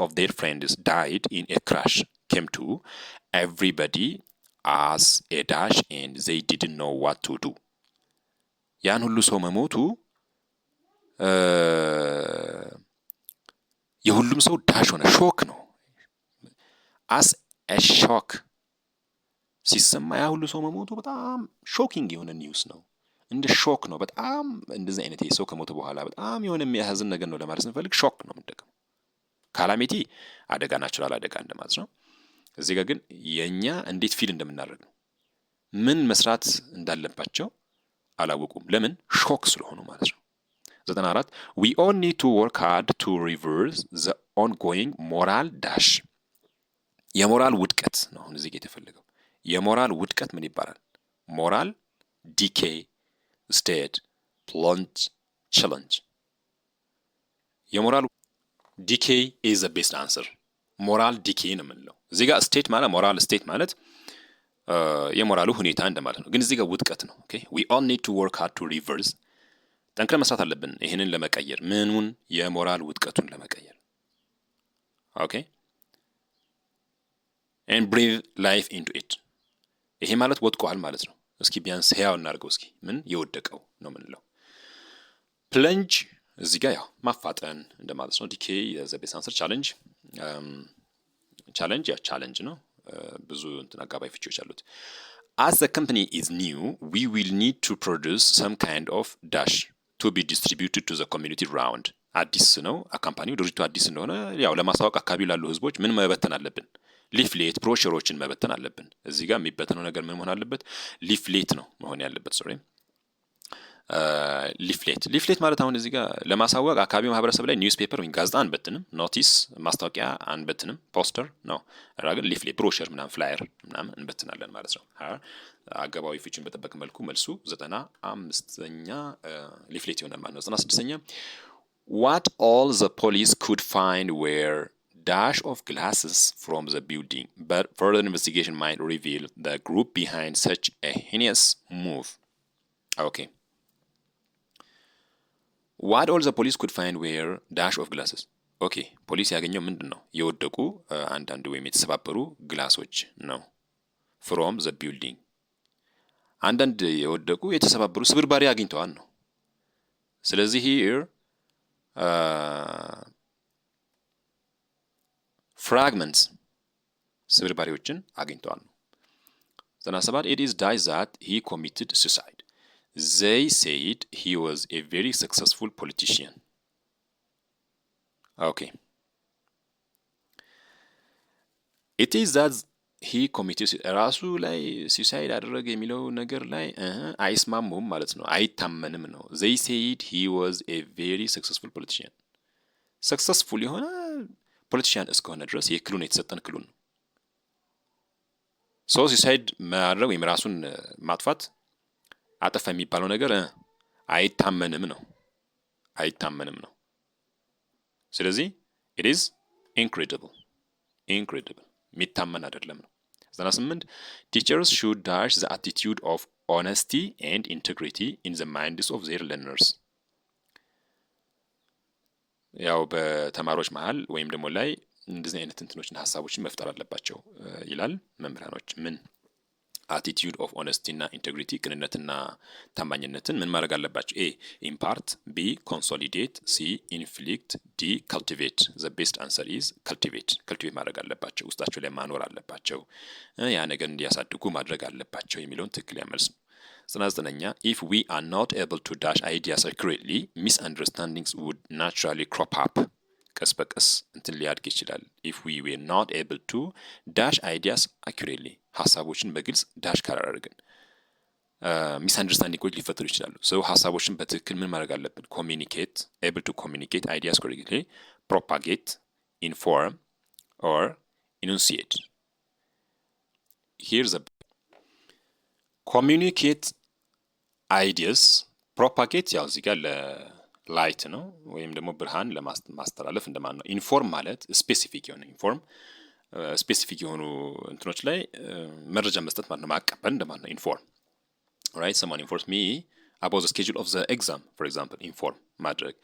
of their friends died in a crash came to everybody as a dash and they didn't know what to do። ያን ሁሉ ሰው መሞቱ የሁሉም ሰው dash ሆነ፣ shock ነው። As shock ሲሰማ ያ ሁሉ ሰው መሞቱ በጣም shocking የሆነ news ነው። እንደ shock ነው። በጣም እንደዚህ አይነት ሰው ከሞተ በኋላ በጣም የሆነ የሚያሳዝን ነገር ነው ለማለት ስንፈልግ shock ነው የምንጠቀመው። Calamity አደጋ፣ natural አደጋ እንደማለት ነው። እዚህ ጋር ግን የእኛ እንዴት feel እንደምናደርግ ነው። ምን መስራት እንዳለባቸው አላወቁም። ለምን? Shock ስለሆኑ ማለት ነው። 94፣ we all need to work hard to reverse the ongoing moral dash። የሞራል ውድቀት ነው አሁን እዚህ ጋር የተፈለገው። የሞራል ውድቀት ምን ይባላል? Moral decay፣ state፣ plunge፣ challenge። የሞራል decay is the best answer። Moral decay ነው የምንለው እዚህ ጋር። State ማለት፣ moral state ማለት የሞራሉ ሁኔታ እንደማለት ነው። ግን እዚህ ጋር ውድቀት ነው። Okay, we all need to work hard to reverse፣ ጠንክረን መስራት አለብን ይህንን ለመቀየር። ምኑን? የሞራል ውድቀቱን ለመቀየር። Okay, and breathe life into it። ይሄ ማለት ወድቋል ማለት ነው። እስኪ ቢያንስ ህያው እናድርገው። እስኪ ምን የወደቀው ነው የምንለው። Plunge እዚህ ጋር ያው ማፋጠን እንደማለት ነው። Decay, the best answer. Challenge, challenge ያው challenge ነው። ብዙ እንትን አጋባይ ፍቺዎች አሉት። As the company is new, we will need to produce some kind of dash to be distributed to the community round. አዲስ ነው company ው፣ ድርጅቱ አዲስ እንደሆነ ያው ለማስታወቅ አካባቢ ላሉ ህዝቦች ምን መበተን አለብን? Leaflet brochure ኦችን መበተን አለብን። እዚህ ጋር የሚበተነው ነገር ምን መሆን አለበት? Leaflet ነው መሆን ያለበት። Sorry, leaflet. Leaflet ማለት አሁን እዚህ ጋር ለማሳወቅ አካባቢው ማህበረሰብ ላይ newspaper ወይም ጋዜጣ አንበትንም፣ notice ማስታወቂያ አንበትንም፣ ፖስተር ነው። ግን leaflet፣ brochure ምናምን፣ flyer ምናምን እንበትናለን ማለት ነው። አገባዊ ፍቺን በጠበቀ መልኩ መልሱ 95ኛ leaflet ይሆናል ማለት ነው። 96ኛ፣ what all the police could find were dash of glasses from the building, but further investigation might reveal the group behind such a heinous move. Okay, what all the police could find were dash of glasses. Okay, ፖሊስ ያገኘው ምንድን ነው? የወደቁ አንዳንድ ወይም የተሰባበሩ glass ኦች ነው። From the building አንዳንድ የወደቁ የተሰባበሩ ስብርባሪ አግኝተዋል ነው። ስለዚህ here fragments ስብርባሪዎችን አግኝተዋል ነው። 97፣ it is dash that he committed suicide. They said he was a very successful politician. Okay, it is that he committed ራሱ ላይ suicide አደረገ የሚለው ነገር ላይ አይስማሙም ማለት ነው፣ አይታመንም ነው። They said he was a very successful politician. Successful የሆነ politician እስከሆነ ድረስ ይህ clue ን የተሰጠን clue ን ነው። So suicide ማድረግ ወይም ራሱን ማጥፋት አጠፋ የሚባለው ነገር አይታመንም ነው፣ አይታመንም ነው። ስለዚህ it is incredible, incredible የሚታመን አይደለም ነው። 98፣ teachers should dash the attitude of honesty and integrity in the minds of their learners. ያው በተማሪዎች መሀል ወይም ደግሞ ላይ እንደዚህ አይነት እንትኖችን ሀሳቦችን መፍጠር አለባቸው ይላል። መምህራኖች ምን attitude of honesty እና integrity ቅንነትና ታማኝነትን ምን ማድረግ አለባቸው? A, impart፣ B, consolidate፣ C, inflict፣ D, cultivate። The best answer is cultivate። Cultivate ማድረግ አለባቸው፣ ውስጣቸው ላይ ማኖር አለባቸው፣ ያ ነገር እንዲያሳድጉ ማድረግ አለባቸው የሚለውን ትክክለኛ መልስ ነው። 99ኛ፣ if we are not able to dash ideas accurately, misunderstandings would naturally crop up. ቀስ በቀስ እንትን ሊያድግ ይችላል። If we were not able to dash ideas accurately, ሀሳቦችን በግልጽ dash ካላደረግን misunderstanding ኦች ሊፈጠሩ ይችላሉ። So ሀሳቦችን በትክክል ምን ማድረግ አለብን? Communicate, able to communicate ideas correctly, propagate, inform or enunciate. Here the communicate ideas, propagate ያው እዚህ ጋር ለ light ነው ወይም ደግሞ ብርሃን ለማስተላለፍ እንደማለት ነው። Inform ማለት specific የሆነ inform specific የሆኑ እንትኖች ላይ መረጃ መስጠት ማለት ነው፣ ማቀበል እንደማለት ነው። Inform, right? Someone informs me about the schedule of the exam, for example, inform ማድረግ።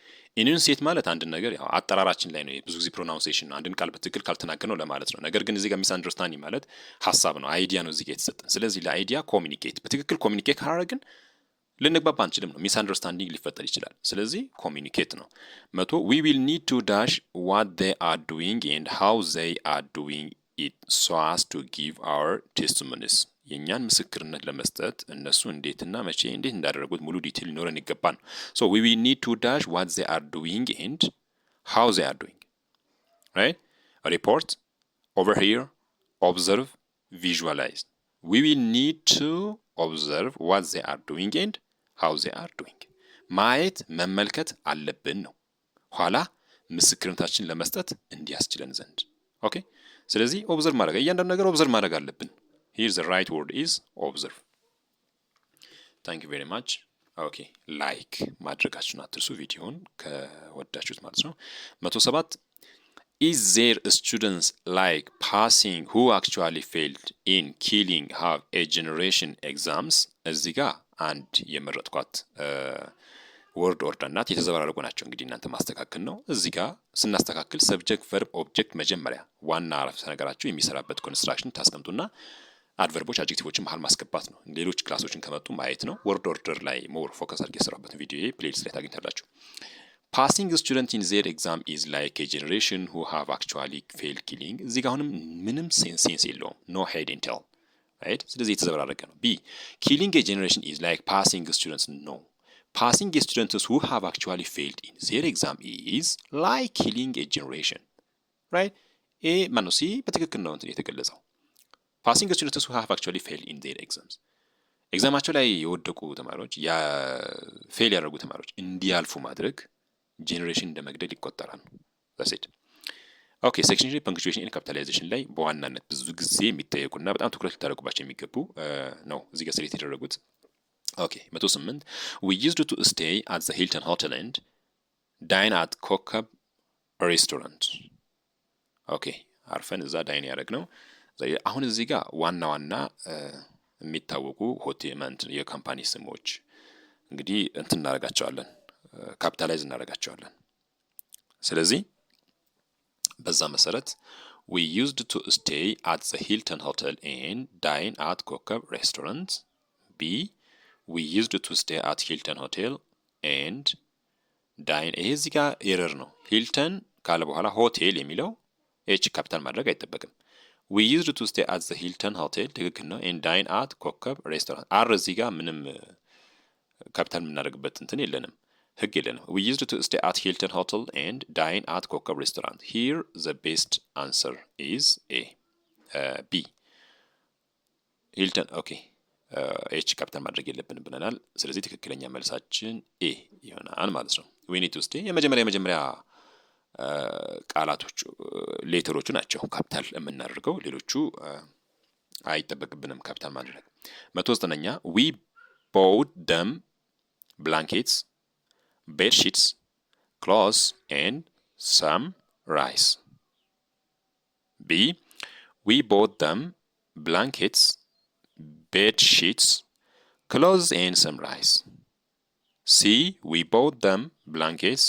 Enunciate ማለት አንድን ነገር ያው አጠራራችን ላይ ነው። ብዙ ጊዜ pronunciation ነው፣ አንድን ቃል በትክክል ካልተናገርነው ለማለት ነው። ነገር ግን እዚህ ጋር misunderstanding ማለት ሀሳብ ነው፣ idea ነው እዚህ ጋር የተሰጠን። ስለዚህ ለ idea communicate በትክክል communicate ካላደረግን ልንግባባ አንችልም ነው። Misunderstanding ሊፈጠር ይችላል። ስለዚህ communicate ነው። 100፣ we will need to dash what they are doing and how they are doing it so as to give our testimonies. የእኛን ምስክርነት ለመስጠት እነሱ እንዴትና መቼ እንዴት እንዳደረጉት ሙሉ detail ሊኖረን ይገባል ነው። So we will need to dash what they are doing and how they are doing, right? Report, overhear, observe, visualize. We will need to observe what they are doing and how they are doing. ማየት መመልከት አለብን ነው ኋላ ምስክርነታችን ለመስጠት እንዲያስችለን ዘንድ። Okay, ስለዚህ observe ማድረግ እያንዳንዱ ነገር observe ማድረግ አለብን። Here the right word is observe. Thank you very much. Okay, like ማድረጋችሁን አትርሱ፣ ቪዲዮውን ከወዳችሁት ማለት ነው። 107፣ is there students like passing who actually failed in killing half a generation exams? እዚህ ጋር አንድ የመረጥኳት word order ናት። የተዘበራረቁ ናቸው። እንግዲህ እናንተ ማስተካከል ነው። እዚህ ጋር ስናስተካክል subject, verb, object መጀመሪያ ዋና አረፍተ ነገራችሁ የሚሰራበት construction ታስቀምጡና Adverb ኦች adjective ኦችን መሀል ማስገባት ነው። ሌሎች class ኦችን ከመጡ ማየት ነው። Word order ላይ more focus አድርጌ የሰራበትን ቪዲዮ playlist ላይ ታገኝታላችሁ። Passing student in their exam is like a generation who have actually failed killing። እዚህ ጋር አሁንም ምንም sense የለውም። No head and tail, right። ስለዚህ የተዘበራረቀ ነው። B, killing a generation is like passing students, no. Passing students who have actually failed in their exam is like killing a generation, right። A ማነው C በትክክል ነው እንትን የተገለጸው። Passing students who have actually failed in their exams, exam ኣቸው ላይ የወደቁ ተማሪዎች፣ fail ያደረጉ ተማሪዎች እንዲያልፉ ማድረግ generation እንደ መግደል ይቆጠራል። That's it. Okay, section punctuation and capitalization ላይ በዋናነት ብዙ ጊዜ የሚጠየቁና በጣም ትኩረት ልታደርጉባቸው የሚገቡ ነው እዚህ ጋር select የተደረጉት። Okay, 108. We used to stay at the Hilton Hotel and dine at ኮከብ ሬስቶራንት። Okay, አርፈን እዛ dine ያደረግነው። አሁን እዚህ ጋር ዋና ዋና የሚታወቁ ሆቴል የ company ስሞች እንግዲህ እንትን እናደርጋቸዋለን፣ capitalize እናደርጋቸዋለን። ስለዚህ በዛ መሰረት we used to stay at the Hilton Hotel and dine at ኮከብ ሬስቶራንት። B, we used to stay at Hilton Hotel and dine። ይሄ እዚህ ጋር error ነው። ሂልተን ካለ በኋላ ሆቴል የሚለው H capital ማድረግ አይጠበቅም። We used to stay at the Hilton Hotel ትክክል ነው። And dine at ኮከብ ሬስቶራንት። R እዚህ ጋር ምንም ካፒታል የምናደርግበት እንትን የለንም፣ ህግ የለንም። We used to stay at Hilton Hotel and dine at ኮከብ restaurant. Here the best answer is A B Hilton. Okay, H capital ማድረግ የለብንም ብለናል። ስለዚህ ትክክለኛ መልሳችን A ይሆናል ማለት ነው። We need to stay የመጀመሪያ ቃላቶቹ letter ኦቹ ናቸው ካፒታል የምናደርገው፣ ሌሎቹ አይጠበቅብንም ካፒታል ማድረግ። 109ኛ. We bought them blankets, bed sheets, clothes and some rice. B, we bought them blankets, bed sheets, clothes and some rice. C, we bought them blankets,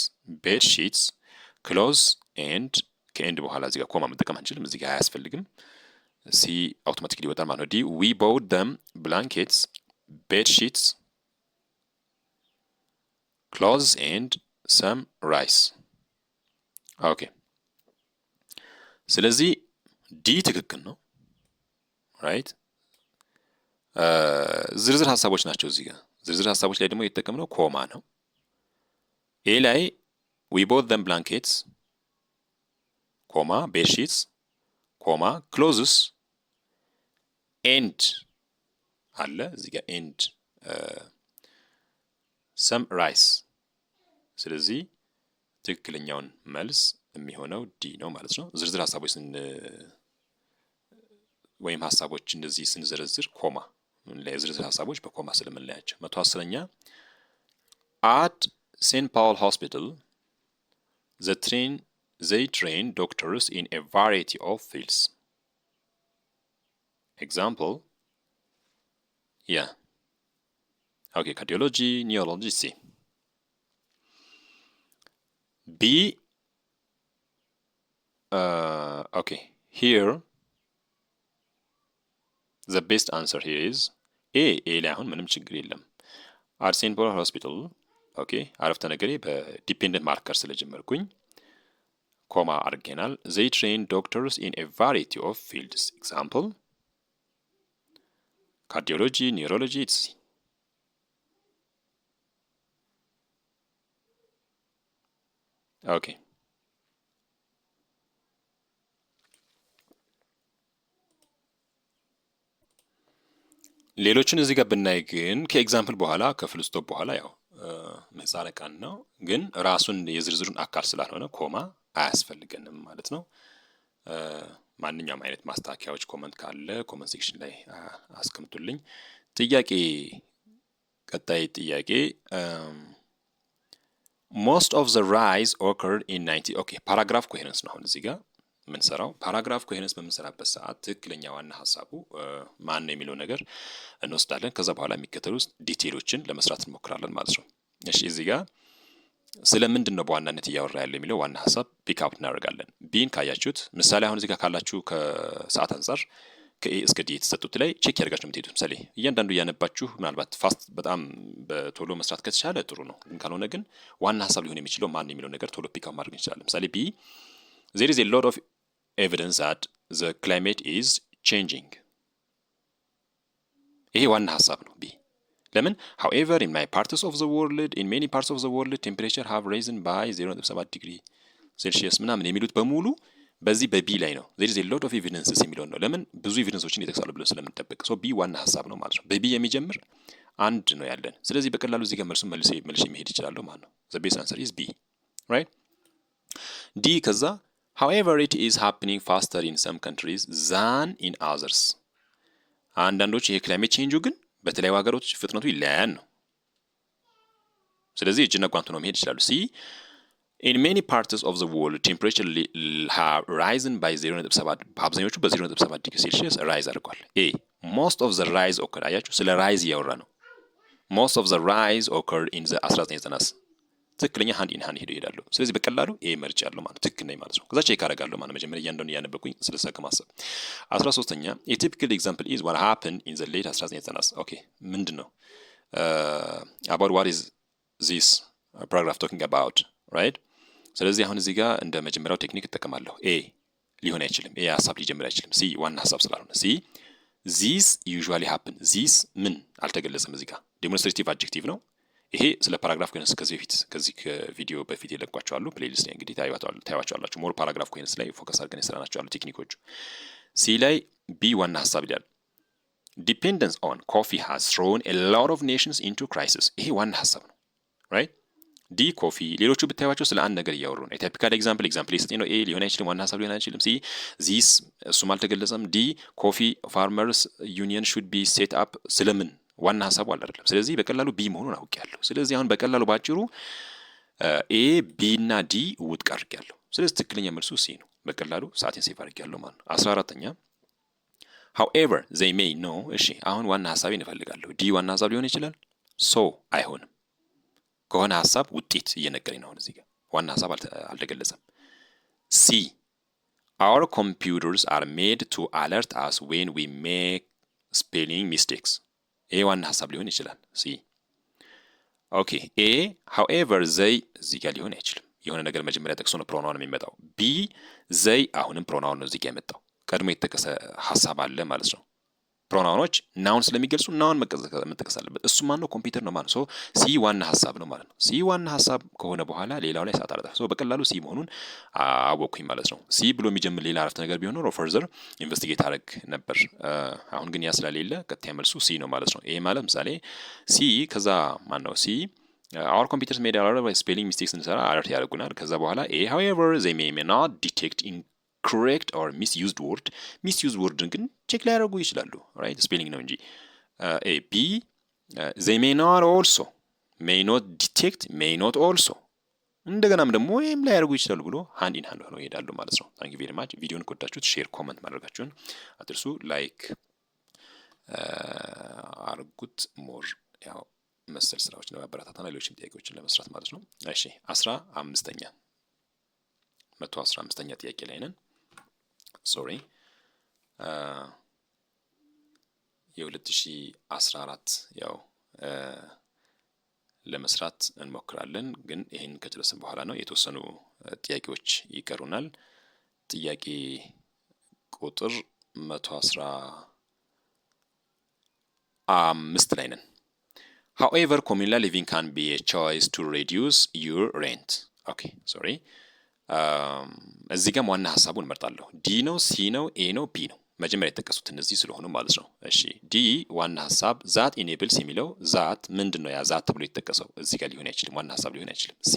bed sheets, clothes and ከ and በኋላ እዚህ ጋር comma መጠቀም አንችልም። እዚህ ጋር አያስፈልግም። C automatically ይወጣል ማለት ነው። D, we bought them blankets, bed sheets, clothes and some rice. Okay, ስለዚህ D ትክክል ነው። Right, ዝርዝር ሀሳቦች ናቸው እዚህ ጋር። ዝርዝር ሀሳቦች ላይ ደግሞ የተጠቀምነው comma ነው። A ላይ we bought them blankets comma bed sheets comma clothes and አለ እዚህ ጋር and some rice። ስለዚህ ትክክለኛውን መልስ የሚሆነው D ነው ማለት ነው። ዝርዝር ሀሳቦች ስን ወይም ሀሳቦች እንደዚህ ስንዘረዝር comma፣ ዝርዝር ሀሳቦች በ comma ስለምንለያቸው። 110ኛ. At Saint Paul Hospital they train doctors in a variety of fields. Example, yeah, okay, cardiology, neurology, C, B. Okay, here the best answer here is A. A ላይ አሁን ምንም ችግር የለም። At Saint Paul Hospital, okay, አረፍተ ነገሬ በ dependent marker ስለጀመርኩኝ comma አድርገናል። They train doctors in a variety of fields. Example, cardiology, neurology, etc. Okay, ሌሎችን እዚህ ጋር ብናይ ግን ከ example በኋላ ከ full stop በኋላ ያው ምህጻረ ቃል ነው፣ ግን ራሱን የዝርዝሩን አካል ስላልሆነ comma አያስፈልገንም ማለት ነው። ማንኛውም አይነት ማስተካከያዎች comment ካለ comment section ላይ አስቀምጡልኝ። ጥያቄ ቀጣይ ጥያቄ most of the rise occurred in 90. Okay, paragraph coherence ነው አሁን እዚህ ጋር የምንሰራው። Paragraph coherence በምንሰራበት ሰዓት ትክክለኛ ዋና ሀሳቡ ማን ነው የሚለው ነገር እንወስዳለን። ከዛ በኋላ የሚከተሉ detail ኦችን ለመስራት እንሞክራለን ማለት ነው። እሺ፣ እዚህ ጋር ስለ ምንድን ነው በዋናነት እያወራ ያለው የሚለው ዋና ሀሳብ pick up እናደርጋለን። B ን ካያችሁት ምሳሌ አሁን እዚህ ጋር ካላችሁ ከሰዓት አንጻር ከ A እስከ D የተሰጡት ላይ check እያደረጋችሁ ነው የምትሄዱት። ምሳሌ እያንዳንዱ እያነባችሁ ምናልባት fast በጣም በቶሎ መስራት ከተቻለ ጥሩ ነው። ግን ካልሆነ ግን ዋና ሀሳብ ሊሆን የሚችለው ማን የሚለው ነገር ቶሎ pick up ማድረግ እንችላለን። ምሳሌ B፣ there is a lot of evidence that the climate is changing። ይሄ ዋና ሀሳብ ነው። B ለምን? However, in many parts of the world, temperature have risen by 0.7 degree Celsius ምናምን የሚሉት በሙሉ በዚህ በ B ላይ ነው። There is a lot of evidences የሚለውን ነው። ለምን? ብዙ evidence ኦችን ይጠቅሳሉ ብለን ስለምንጠብቅ፣ so B ዋና ሀሳብ ነው ማለት ነው። በ B የሚጀምር አንድ ነው ያለን። ስለዚህ በቀላሉ እዚህ ጋር መልሱን መልሼ መልሼ መሄድ እችላለሁ ማለት ነው። The best answer is B, right? D ከዛ however, it is happening faster in some countries than in others። አንዳንዶች ይሄ climate change ኡ ግን በተለያዩ ሀገሮች ፍጥነቱ ይለያያል ነው። ስለዚህ እጅና ጓንቱ ነው መሄድ ይችላሉ። C፣ in many parts of the world, temperature have risen by 0.7፣ በአብዛኞቹ በ0.7 degree Celsius rise አድርጓል። A፣ most of the rise occur፣ አያችሁ፣ ስለ rise እያወራ ነው። Most of the rise occur in the 1990። ትክክለኛ hand in hand ሄደው ይሄዳሉ። ስለዚህ በቀላሉ A መርጫለሁ ማለት ትክክል ነኝ ማለት ነው። ከዛ check አደርጋለሁ ማለት መጀመሪያ እያንዳንዱ እያነበብኩኝ ስለዛ ከማሰብ። 13ኛ፣ a typical example is what happened in the late 1990። Okay፣ ምንድን ነው? About what is this paragraph talking about, right? ስለዚህ አሁን እዚህ ጋር እንደ መጀመሪያው technique እጠቀማለሁ። A ሊሆን አይችልም። A ሀሳብ ሊጀምር አይችልም። C ዋና ሀሳብ ስላልሆነ። C፣ this usually happen፣ this ምን አልተገለጸም። እዚህ ጋር demonstrative adjective ነው። ይሄ ስለ paragraph coherence ከዚህ በፊት ከዚህ ከቪዲዮ በፊት የለቀቅኳቸው አሉ። Playlist ላይ እንግዲህ ታዩዋቸዋላችሁ። More paragraph coherence ላይ focus አድርገን የሰራናቸው አሉ technique ኦቹ። C ላይ B ዋና ሀሳብ ይላል። Dependence on coffee has thrown a lot of nations into crisis። ይሄ ዋና ሀሳብ ነው፣ right? D coffee፣ ሌሎቹ ብታዩቸው ስለ አንድ ነገር እያወሩ ነው። የ typical example example የሰጠኝ ነው። A ሊሆን አይችልም፣ ዋና ሀሳብ ሊሆን አይችልም። C፣ this እሱም አልተገለጸም። D፣ coffee farmers union should be set up፣ ስለምን ዋና ሀሳቡ አለ አይደለም። ስለዚህ በቀላሉ B መሆኑን አውቄያለሁ። ስለዚህ አሁን በቀላሉ ባጭሩ A፣ B እና D ውድቅ አድርጌያለሁ። ስለዚህ ትክክለኛ መልሱ C ነው። በቀላሉ ሰዓቴን save አድርጌያለሁ ማለት ነው። 14ኛ፣ however, they may know። እሺ፣ አሁን ዋና ሀሳቤን እፈልጋለሁ። D ዋና ሀሳብ ሊሆን ይችላል። So አይሆንም። ከሆነ ሀሳብ ውጤት እየነገረኝ ነው። አሁን እዚህ ጋር ዋና ሀሳብ አልተገለጸም። C፣ our computers are made to alert us when we make spelling mistakes። ይሄ ዋና ሀሳብ ሊሆን ይችላል። C፣ okay። A፣ however they እዚህ ጋር ሊሆን አይችልም። የሆነ ነገር መጀመሪያ ጠቅሶ ነው pronoun የሚመጣው። B፣ they አሁንም pronoun ነው እዚህ ጋር የመጣው፣ ቀድሞ የተጠቀሰ ሀሳብ አለ ማለት ነው። Pronoun ኦች noun ስለሚገልጹ noun መጠቀስ አለበት። እሱ ማን ነው? ኮምፒውተር ነው ማለት ነው። C ዋና ሀሳብ ነው ማለት ነው። C ዋና ሀሳብ ከሆነ በኋላ ሌላው ላይ ሰዓት አላጠፋም። So በቀላሉ C መሆኑን አወቅኩኝ ማለት ነው። C ብሎ የሚጀምር ሌላ አረፍተ ነገር ቢሆን ኖሮ further investigate አደረግ ነበር። አሁን ግን ያ ስለሌለ ቀጥታ መልሱ C ነው ማለት ነው። ይሄ ማለት ምሳሌ C ከዛ ማን ነው C፣ our computers made spelling mistakes ስንሰራ alert ያደርጉናል። ከዛ በኋላ A፣ however, they may not detect incorrect or misused word፣ misused word ን ግን check ሊያደርጉ ይችላሉ። Right, spelling ነው እንጂ። A፣ B፣ they may not also፣ may not detect፣ may not also፣ እንደገናም ደግሞ ይህም ላያደርጉ ይችላሉ ብሎ hand in hand ሆነው ይሄዳሉ ማለት ነው። Thank you very much። ቪዲዮን ከወዳችሁት share፣ comment ማድረጋችሁን አትርሱ። Like አርጉት። More ያው መሰል ስራዎችን ለማበረታታና ሌሎችም ጥያቄዎችን ለመስራት ማለት ነው። እሺ፣ 15ኛ፣ 115ኛ ጥያቄ ላይ ነን። Sorry፣ የ2014 ያው ለመስራት እንሞክራለን። ግን ይህን ከጨረስን በኋላ ነው። የተወሰኑ ጥያቄዎች ይቀሩናል። ጥያቄ ቁጥር 115 ላይ ነን። However, communal living can be a choice to reduce your rent። Okay, sorry፣ እዚህ ጋም ዋና ሀሳቡን እመርጣለሁ። D ነው፣ C ነው፣ A ነው፣ B ነው። መጀመሪያ የተጠቀሱት እነዚህ ስለሆኑ ማለት ነው። እሺ፣ D ዋና ሀሳብ that enables የሚለው that ምንድን ነው? ያ that ተብሎ የተጠቀሰው እዚህ ጋር ሊሆን አይችልም። ዋና ሀሳብ ሊሆን አይችልም። C፣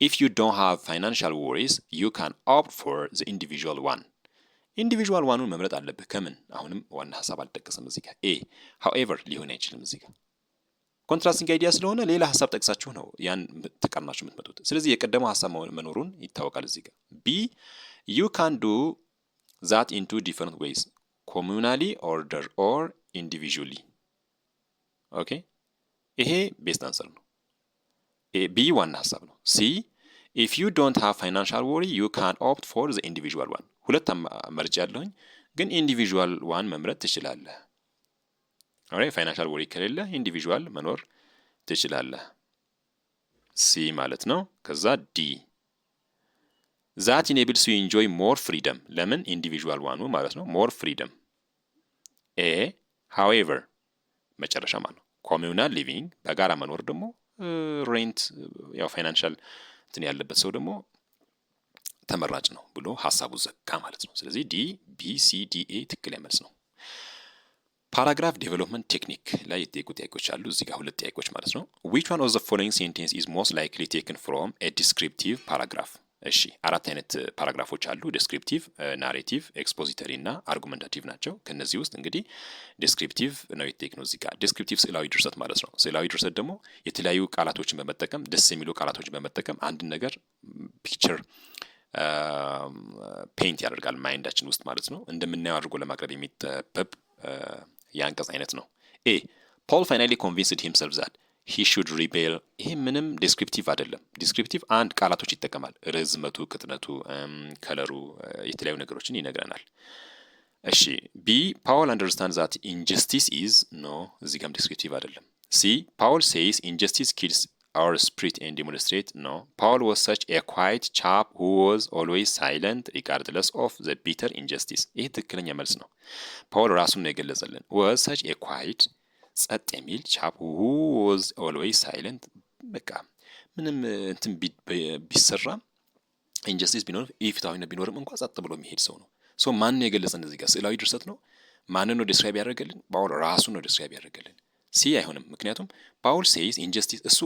if you don't have financial worries, you can opt for the individual one፣ individual one ኑን መምረጥ አለብህ። ከምን አሁንም ዋና ሀሳብ አልጠቀሰም እዚህ ጋር። A፣ however ሊሆን አይችልም፣ እዚህ ጋር contrasting idea ስለሆነ ሌላ ሀሳብ ጠቅሳችሁ ነው ያን ተቃርናችሁ የምትመጡት። ስለዚህ የቀደመው ሀሳብ መኖሩን ይታወቃል እዚህ ጋር። B፣ you can do that in two different ways, communally order or individually። Okay፣ ይሄ best answer ነው። B ዋና ሀሳብ ነው። C፣ if you don't have financial worry, you can opt for the individual one። ሁለት መርጫ ያለሁኝ ግን individual one መምረጥ ትችላለህ። Alright, financial worry ከሌለ individual መኖር ትችላለህ። C ማለት ነው። ከዛ D, that enables you enjoy more freedom። ለምን? Individual one ኑ ማለት ነው። More freedom። A, however መጨረሻ ማለት ነው። Communal living በጋራ መኖር ደግሞ rent ያው financial እንትን ያለበት ሰው ደግሞ ተመራጭ ነው ብሎ ሀሳቡ ዘጋ ማለት ነው። ስለዚህ D, B, C, D, A ትክክለኛ መልስ ነው። Paragraph development technique ላይ የተጠየቁ ጥያቄዎች አሉ። እዚህ ጋር ሁለት ጥያቄዎች ማለት ነው። Which one of the following sentence is most likely taken from a descriptive paragraph? እሺ፣ አራት አይነት paragraph ኦች አሉ። Descriptive፣ narrative፣ expository እና argumentative ናቸው። ከነዚህ ውስጥ እንግዲህ descriptive ነው የተጠየቅነው እዚህ ጋር። Descriptive ስዕላዊ ድርሰት ማለት ነው። ስዕላዊ ድርሰት ደግሞ የተለያዩ ቃላቶችን በመጠቀም፣ ደስ የሚሉ ቃላቶችን በመጠቀም አንድን ነገር picture paint ያደርጋል mind ኣችን ውስጥ ማለት ነው። እንደምናየው አድርጎ ለማቅረብ የሚጠበብ የአንቀጽ አይነት ነው። A, "Paul finally convinced himself that he should rebel." ይሄ ምንም descriptive አይደለም። Descriptive አንድ ቃላቶች ይጠቀማል። ርዝመቱ፣ ቅጥነቱ፣ color ኡ የተለያዩ ነገሮችን ይነግረናል። እሺ፣ B, "Paul understand that injustice is" no፣ እዚህ ጋም descriptive አይደለም። C, "Paul says injustice kills our spirit and demonstrate" no. "Paul was such a quiet chap who was always silent regardless of the bitter injustice." ይህ ትክክለኛ መልስ ነው። ፓውል ራሱን ነው የገለጸልን። Was such a quiet ጸጥ የሚል chap who was always silent። በቃ ምንም እንትን ቢሰራም፣ injustice ቢኖርም፣ ኢፍትሐዊነት ቢኖርም እንኳ ጸጥ ብሎ የሚሄድ ሰው ነው። So ማን ነው የገለጸን? እዚህ ጋር ስዕላዊ ድርሰት ነው። ማንን ነው describe ያደረገልን? ፓውል ራሱን ነው describe ያደረገልን። C አይሆንም፣ ምክንያቱም "Paul says injustice" እሱ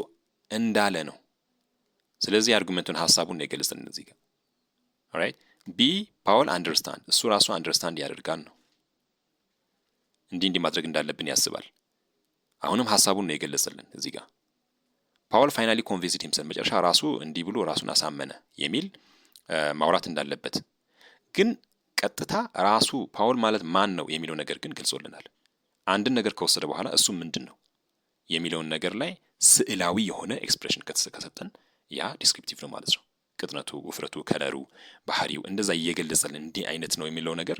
እንዳለ ነው። ስለዚህ argument ኡን ሀሳቡን ነው የገለጸልን እዚህ ጋር። Alright, B, "Paul understand" እሱ ራሱ understand ያደርጋል ነው። እንዲህ እንዲህ ማድረግ እንዳለብን ያስባል። አሁንም ሀሳቡን ነው የገለጸልን እዚህ ጋር። "Paul finally convinced himself" መጨረሻ ራሱ እንዲህ ብሎ ራሱን አሳመነ የሚል ማውራት እንዳለበት ግን ቀጥታ ራሱ ፓውል ማለት ማን ነው የሚለው ነገር ግን ገልጾልናል። አንድን ነገር ከወሰደ በኋላ እሱ ምንድን ነው የሚለውን ነገር ላይ ስዕላዊ የሆነ expression ከሰጠን ያ descriptive ነው ማለት ነው። ቅጥነቱ፣ ውፍረቱ፣ color ኡ፣ ባህሪው እንደዛ እየገለጸልን እንዲህ አይነት ነው የሚለው ነገር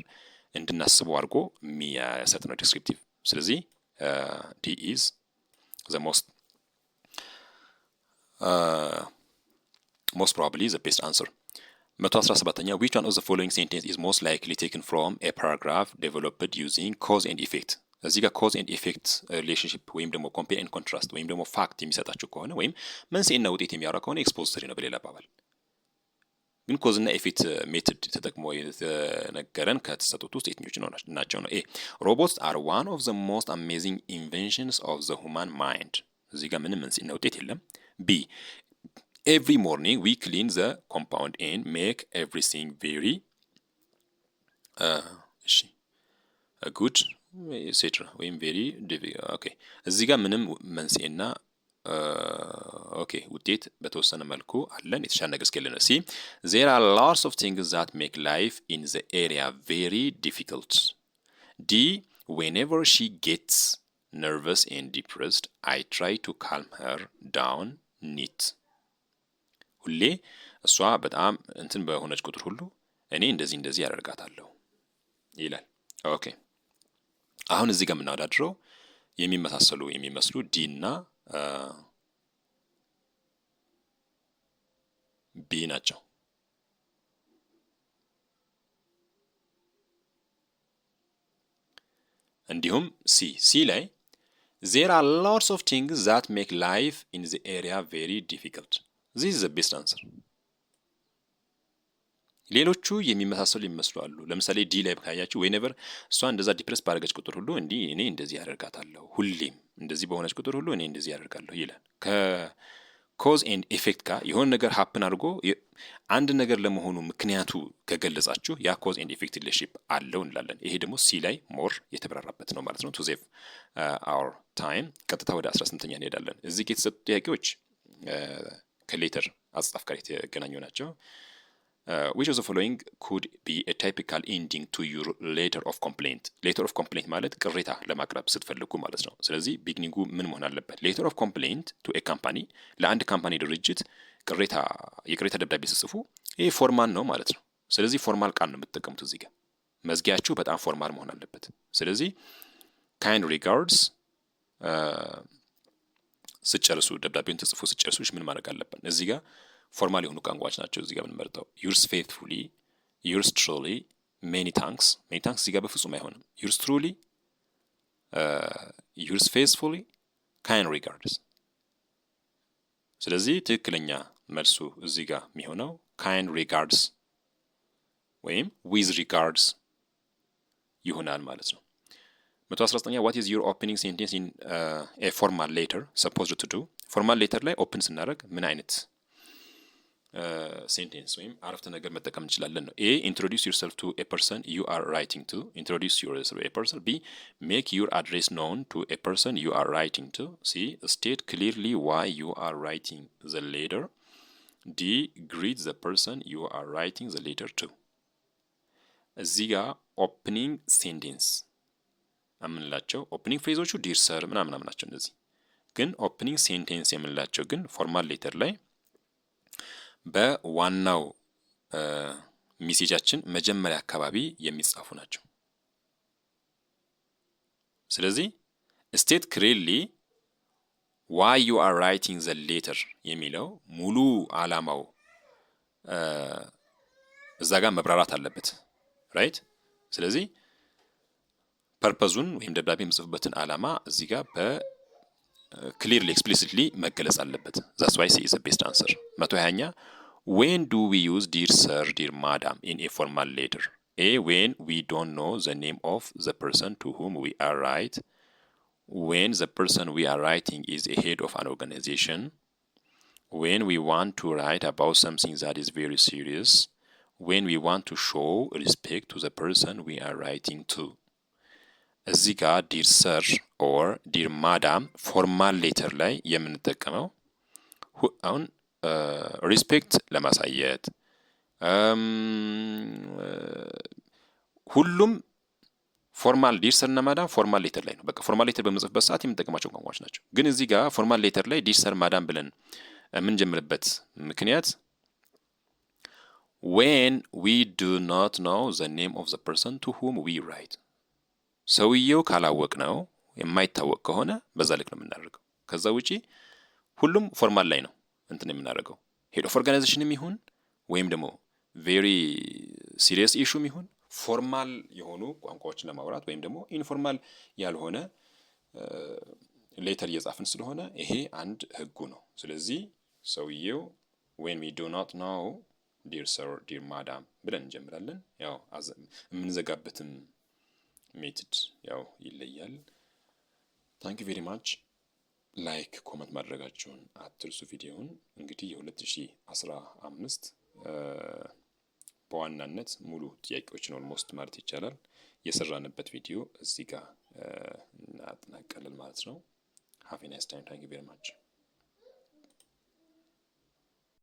እንድናስበው አድርጎ የሚሰጥ ነው descriptive። ስለዚህ D is the most probably the best answer። 117ኛ, which one of the following sentence is most likely taken from a paragraph developed using cause and effect? እዚህ ጋር cause and effect relationship ወይም ደግሞ compare and contrast ወይም ደግሞ fact የሚሰጣችሁ ከሆነ ወይም መንስኤና ውጤት የሚያወራ ከሆነ expository ነው በሌላ አባባል። ግን cause ና effect method ተጠቅሞ የተነገረን ከተሰጡት ውስጥ የትኞቹ ናቸው ነው? A, "Robots are one of the most amazing inventions of the human mind." እዚህ ጋር ምንም መንስኤና ውጤት የለም። B, "Every morning we clean the compound and make everything very" እሺ good etcetera ወይም very okay። እዚህ ጋር ምንም መንስኤና okay ውጤት በተወሰነ መልኩ አለን፣ የተሻለ ነገር እስከሌለ። C, "There are lots of things that make life in the area very difficult." D, "Whenever she gets nervous and depressed, I try to calm her down neat." ሁሌ እሷ በጣም እንትን በሆነች ቁጥር ሁሉ እኔ እንደዚህ እንደዚህ ያደርጋታለሁ ይላል። Okay, አሁን እዚህ ጋር የምናወዳድረው የሚመሳሰሉ የሚመስሉ D እና B ናቸው። እንዲሁም C። C ላይ "There are lots of things that make life in the area very difficult." This is the best answer። ሌሎቹ የሚመሳሰሉ ይመስሉ አሉ። ለምሳሌ D ላይ ካያችሁ whenever እሷ እንደዛ depress ባደረገች ቁጥር ሁሉ እንዲህ እኔ እንደዚህ ያደርጋታለሁ፣ ሁሌም እንደዚህ በሆነች ቁጥር ሁሉ እኔ እንደዚህ ያደርጋለሁ ይላል። ከ cause and effect ጋር የሆነ ነገር happen አድርጎ አንድ ነገር ለመሆኑ ምክንያቱ ከገለጻችሁ ያ cause and effect relationship አለው እንላለን። ይሄ ደግሞ C ላይ more የተብራራበት ነው ማለት ነው። To save our time ቀጥታ ወደ 18ኛ እንሄዳለን። እዚህ የተሰጡ ጥያቄዎች ከ letter አጻጻፍ ጋር የተገናኙ ናቸው። Which of the following could be a typical ending to your letter of complaint? Letter of complaint ማለት ቅሬታ ለማቅረብ ስትፈልጉ ማለት ነው። ስለዚህ beginning ኡ ምን መሆን አለበት? Letter of complaint to a company፣ ለአንድ company ድርጅት ቅሬታ የቅሬታ ደብዳቤ ስትጽፉ ይህ formal ነው ማለት ነው። ስለዚህ formal ቃል ነው የምትጠቀሙት እዚህ ጋር። መዝጊያችሁ በጣም formal መሆን አለበት። ስለዚህ kind regards ስትጨርሱ፣ ደብዳቤውን ተጽፎ ስትጨርሱ ምን ማድረግ አለብን? እዚህ ጋር formal የሆኑ ቋንቋዎች ናቸው እዚህ ጋር የምንመርጠው። Yours faithfully፣ yours truly፣ many thanks። Many thanks እዚህ ጋር በፍጹም አይሆንም። Yours truly፣ yours faithfully፣ kind regards። ስለዚህ ትክክለኛ መልሱ እዚህ ጋር የሚሆነው kind regards ወይም with regards ይሆናል ማለት ነው። 119ኛ፣ what is your opening sentence in a formal letter supposed to do? Formal letter ላይ open ስናደርግ ምን አይነት sentence ወይም አረፍተ ነገር መጠቀም እንችላለን ነው። A, introduce yourself to a person you are writing to፣ introduce yourself a person። B, make your address known to a person you are writing to። C, state clearly why you are writing the letter። D, greet the person you are writing the letter to። እዚህ ጋር opening sentence የምንላቸው opening phrase ኦቹ dear sir ምናምን ምናምን ናቸው። እነዚህ ግን opening sentence የምንላቸው ግን formal letter ላይ በዋናው message ኣችን መጀመሪያ አካባቢ የሚጻፉ ናቸው። ስለዚህ state clearly why you are writing the letter የሚለው ሙሉ አላማው እዛ ጋር መብራራት አለበት፣ right። ስለዚህ purpose ኡን ወይም ደብዳቤ የምጽፍበትን አላማ እዚህ ጋር በ clearly, explicitly መገለጽ አለበት። That's why C is best answer። 120ኛ፣ when do we use dear sir, dear madam in a formal letter? A, when we don't know the name of the person to whom we are write፣ when the person we are writing is a head of an organization፣ when we want to write about something that is very serious፣ when we want to show respect to the person we are writing to። እዚህ ጋር dear sir or dear madam formal letter ላይ የምንጠቀመው አሁን respect ለማሳየት ሁሉም formal dear sir እና madam formal letter ላይ ነው። በቃ formal letter በምንጽፍበት ሰዓት የምንጠቀማቸው ቋንቋዎች ናቸው። ግን እዚህ ጋር formal letter ላይ dear sir, madam ብለን የምንጀምርበት ምክንያት when we do not know the name of the person to whom we write፣ ሰውየው ካላወቅነው፣ የማይታወቅ ከሆነ በዛ ልክ ነው የምናደርገው። ከዛ ውጪ ሁሉም formal ላይ ነው እንትን የምናደርገው፣ head of organization ም ይሁን ወይም ደግሞ very serious issue ም ይሁን formal የሆኑ ቋንቋዎችን ለማውራት ወይም ደግሞ informal ያልሆነ letter እየጻፍን ስለሆነ ይሄ አንድ ህጉ ነው። ስለዚህ ሰውየው when we do not know፣ dear sir, dear madam ብለን እንጀምራለን። ያው የምንዘጋበትም method ያው ይለያል። Thank you very much። Like, comment ማድረጋችሁን አትርሱ። ቪዲዮውን እንግዲህ የ2015 በዋናነት ሙሉ ጥያቄዎችን almost ማለት ይቻላል የሰራንበት ቪዲዮ እዚህ ጋር እናጠናቀለን ማለት ነው። Have a nice time። Thank you very much።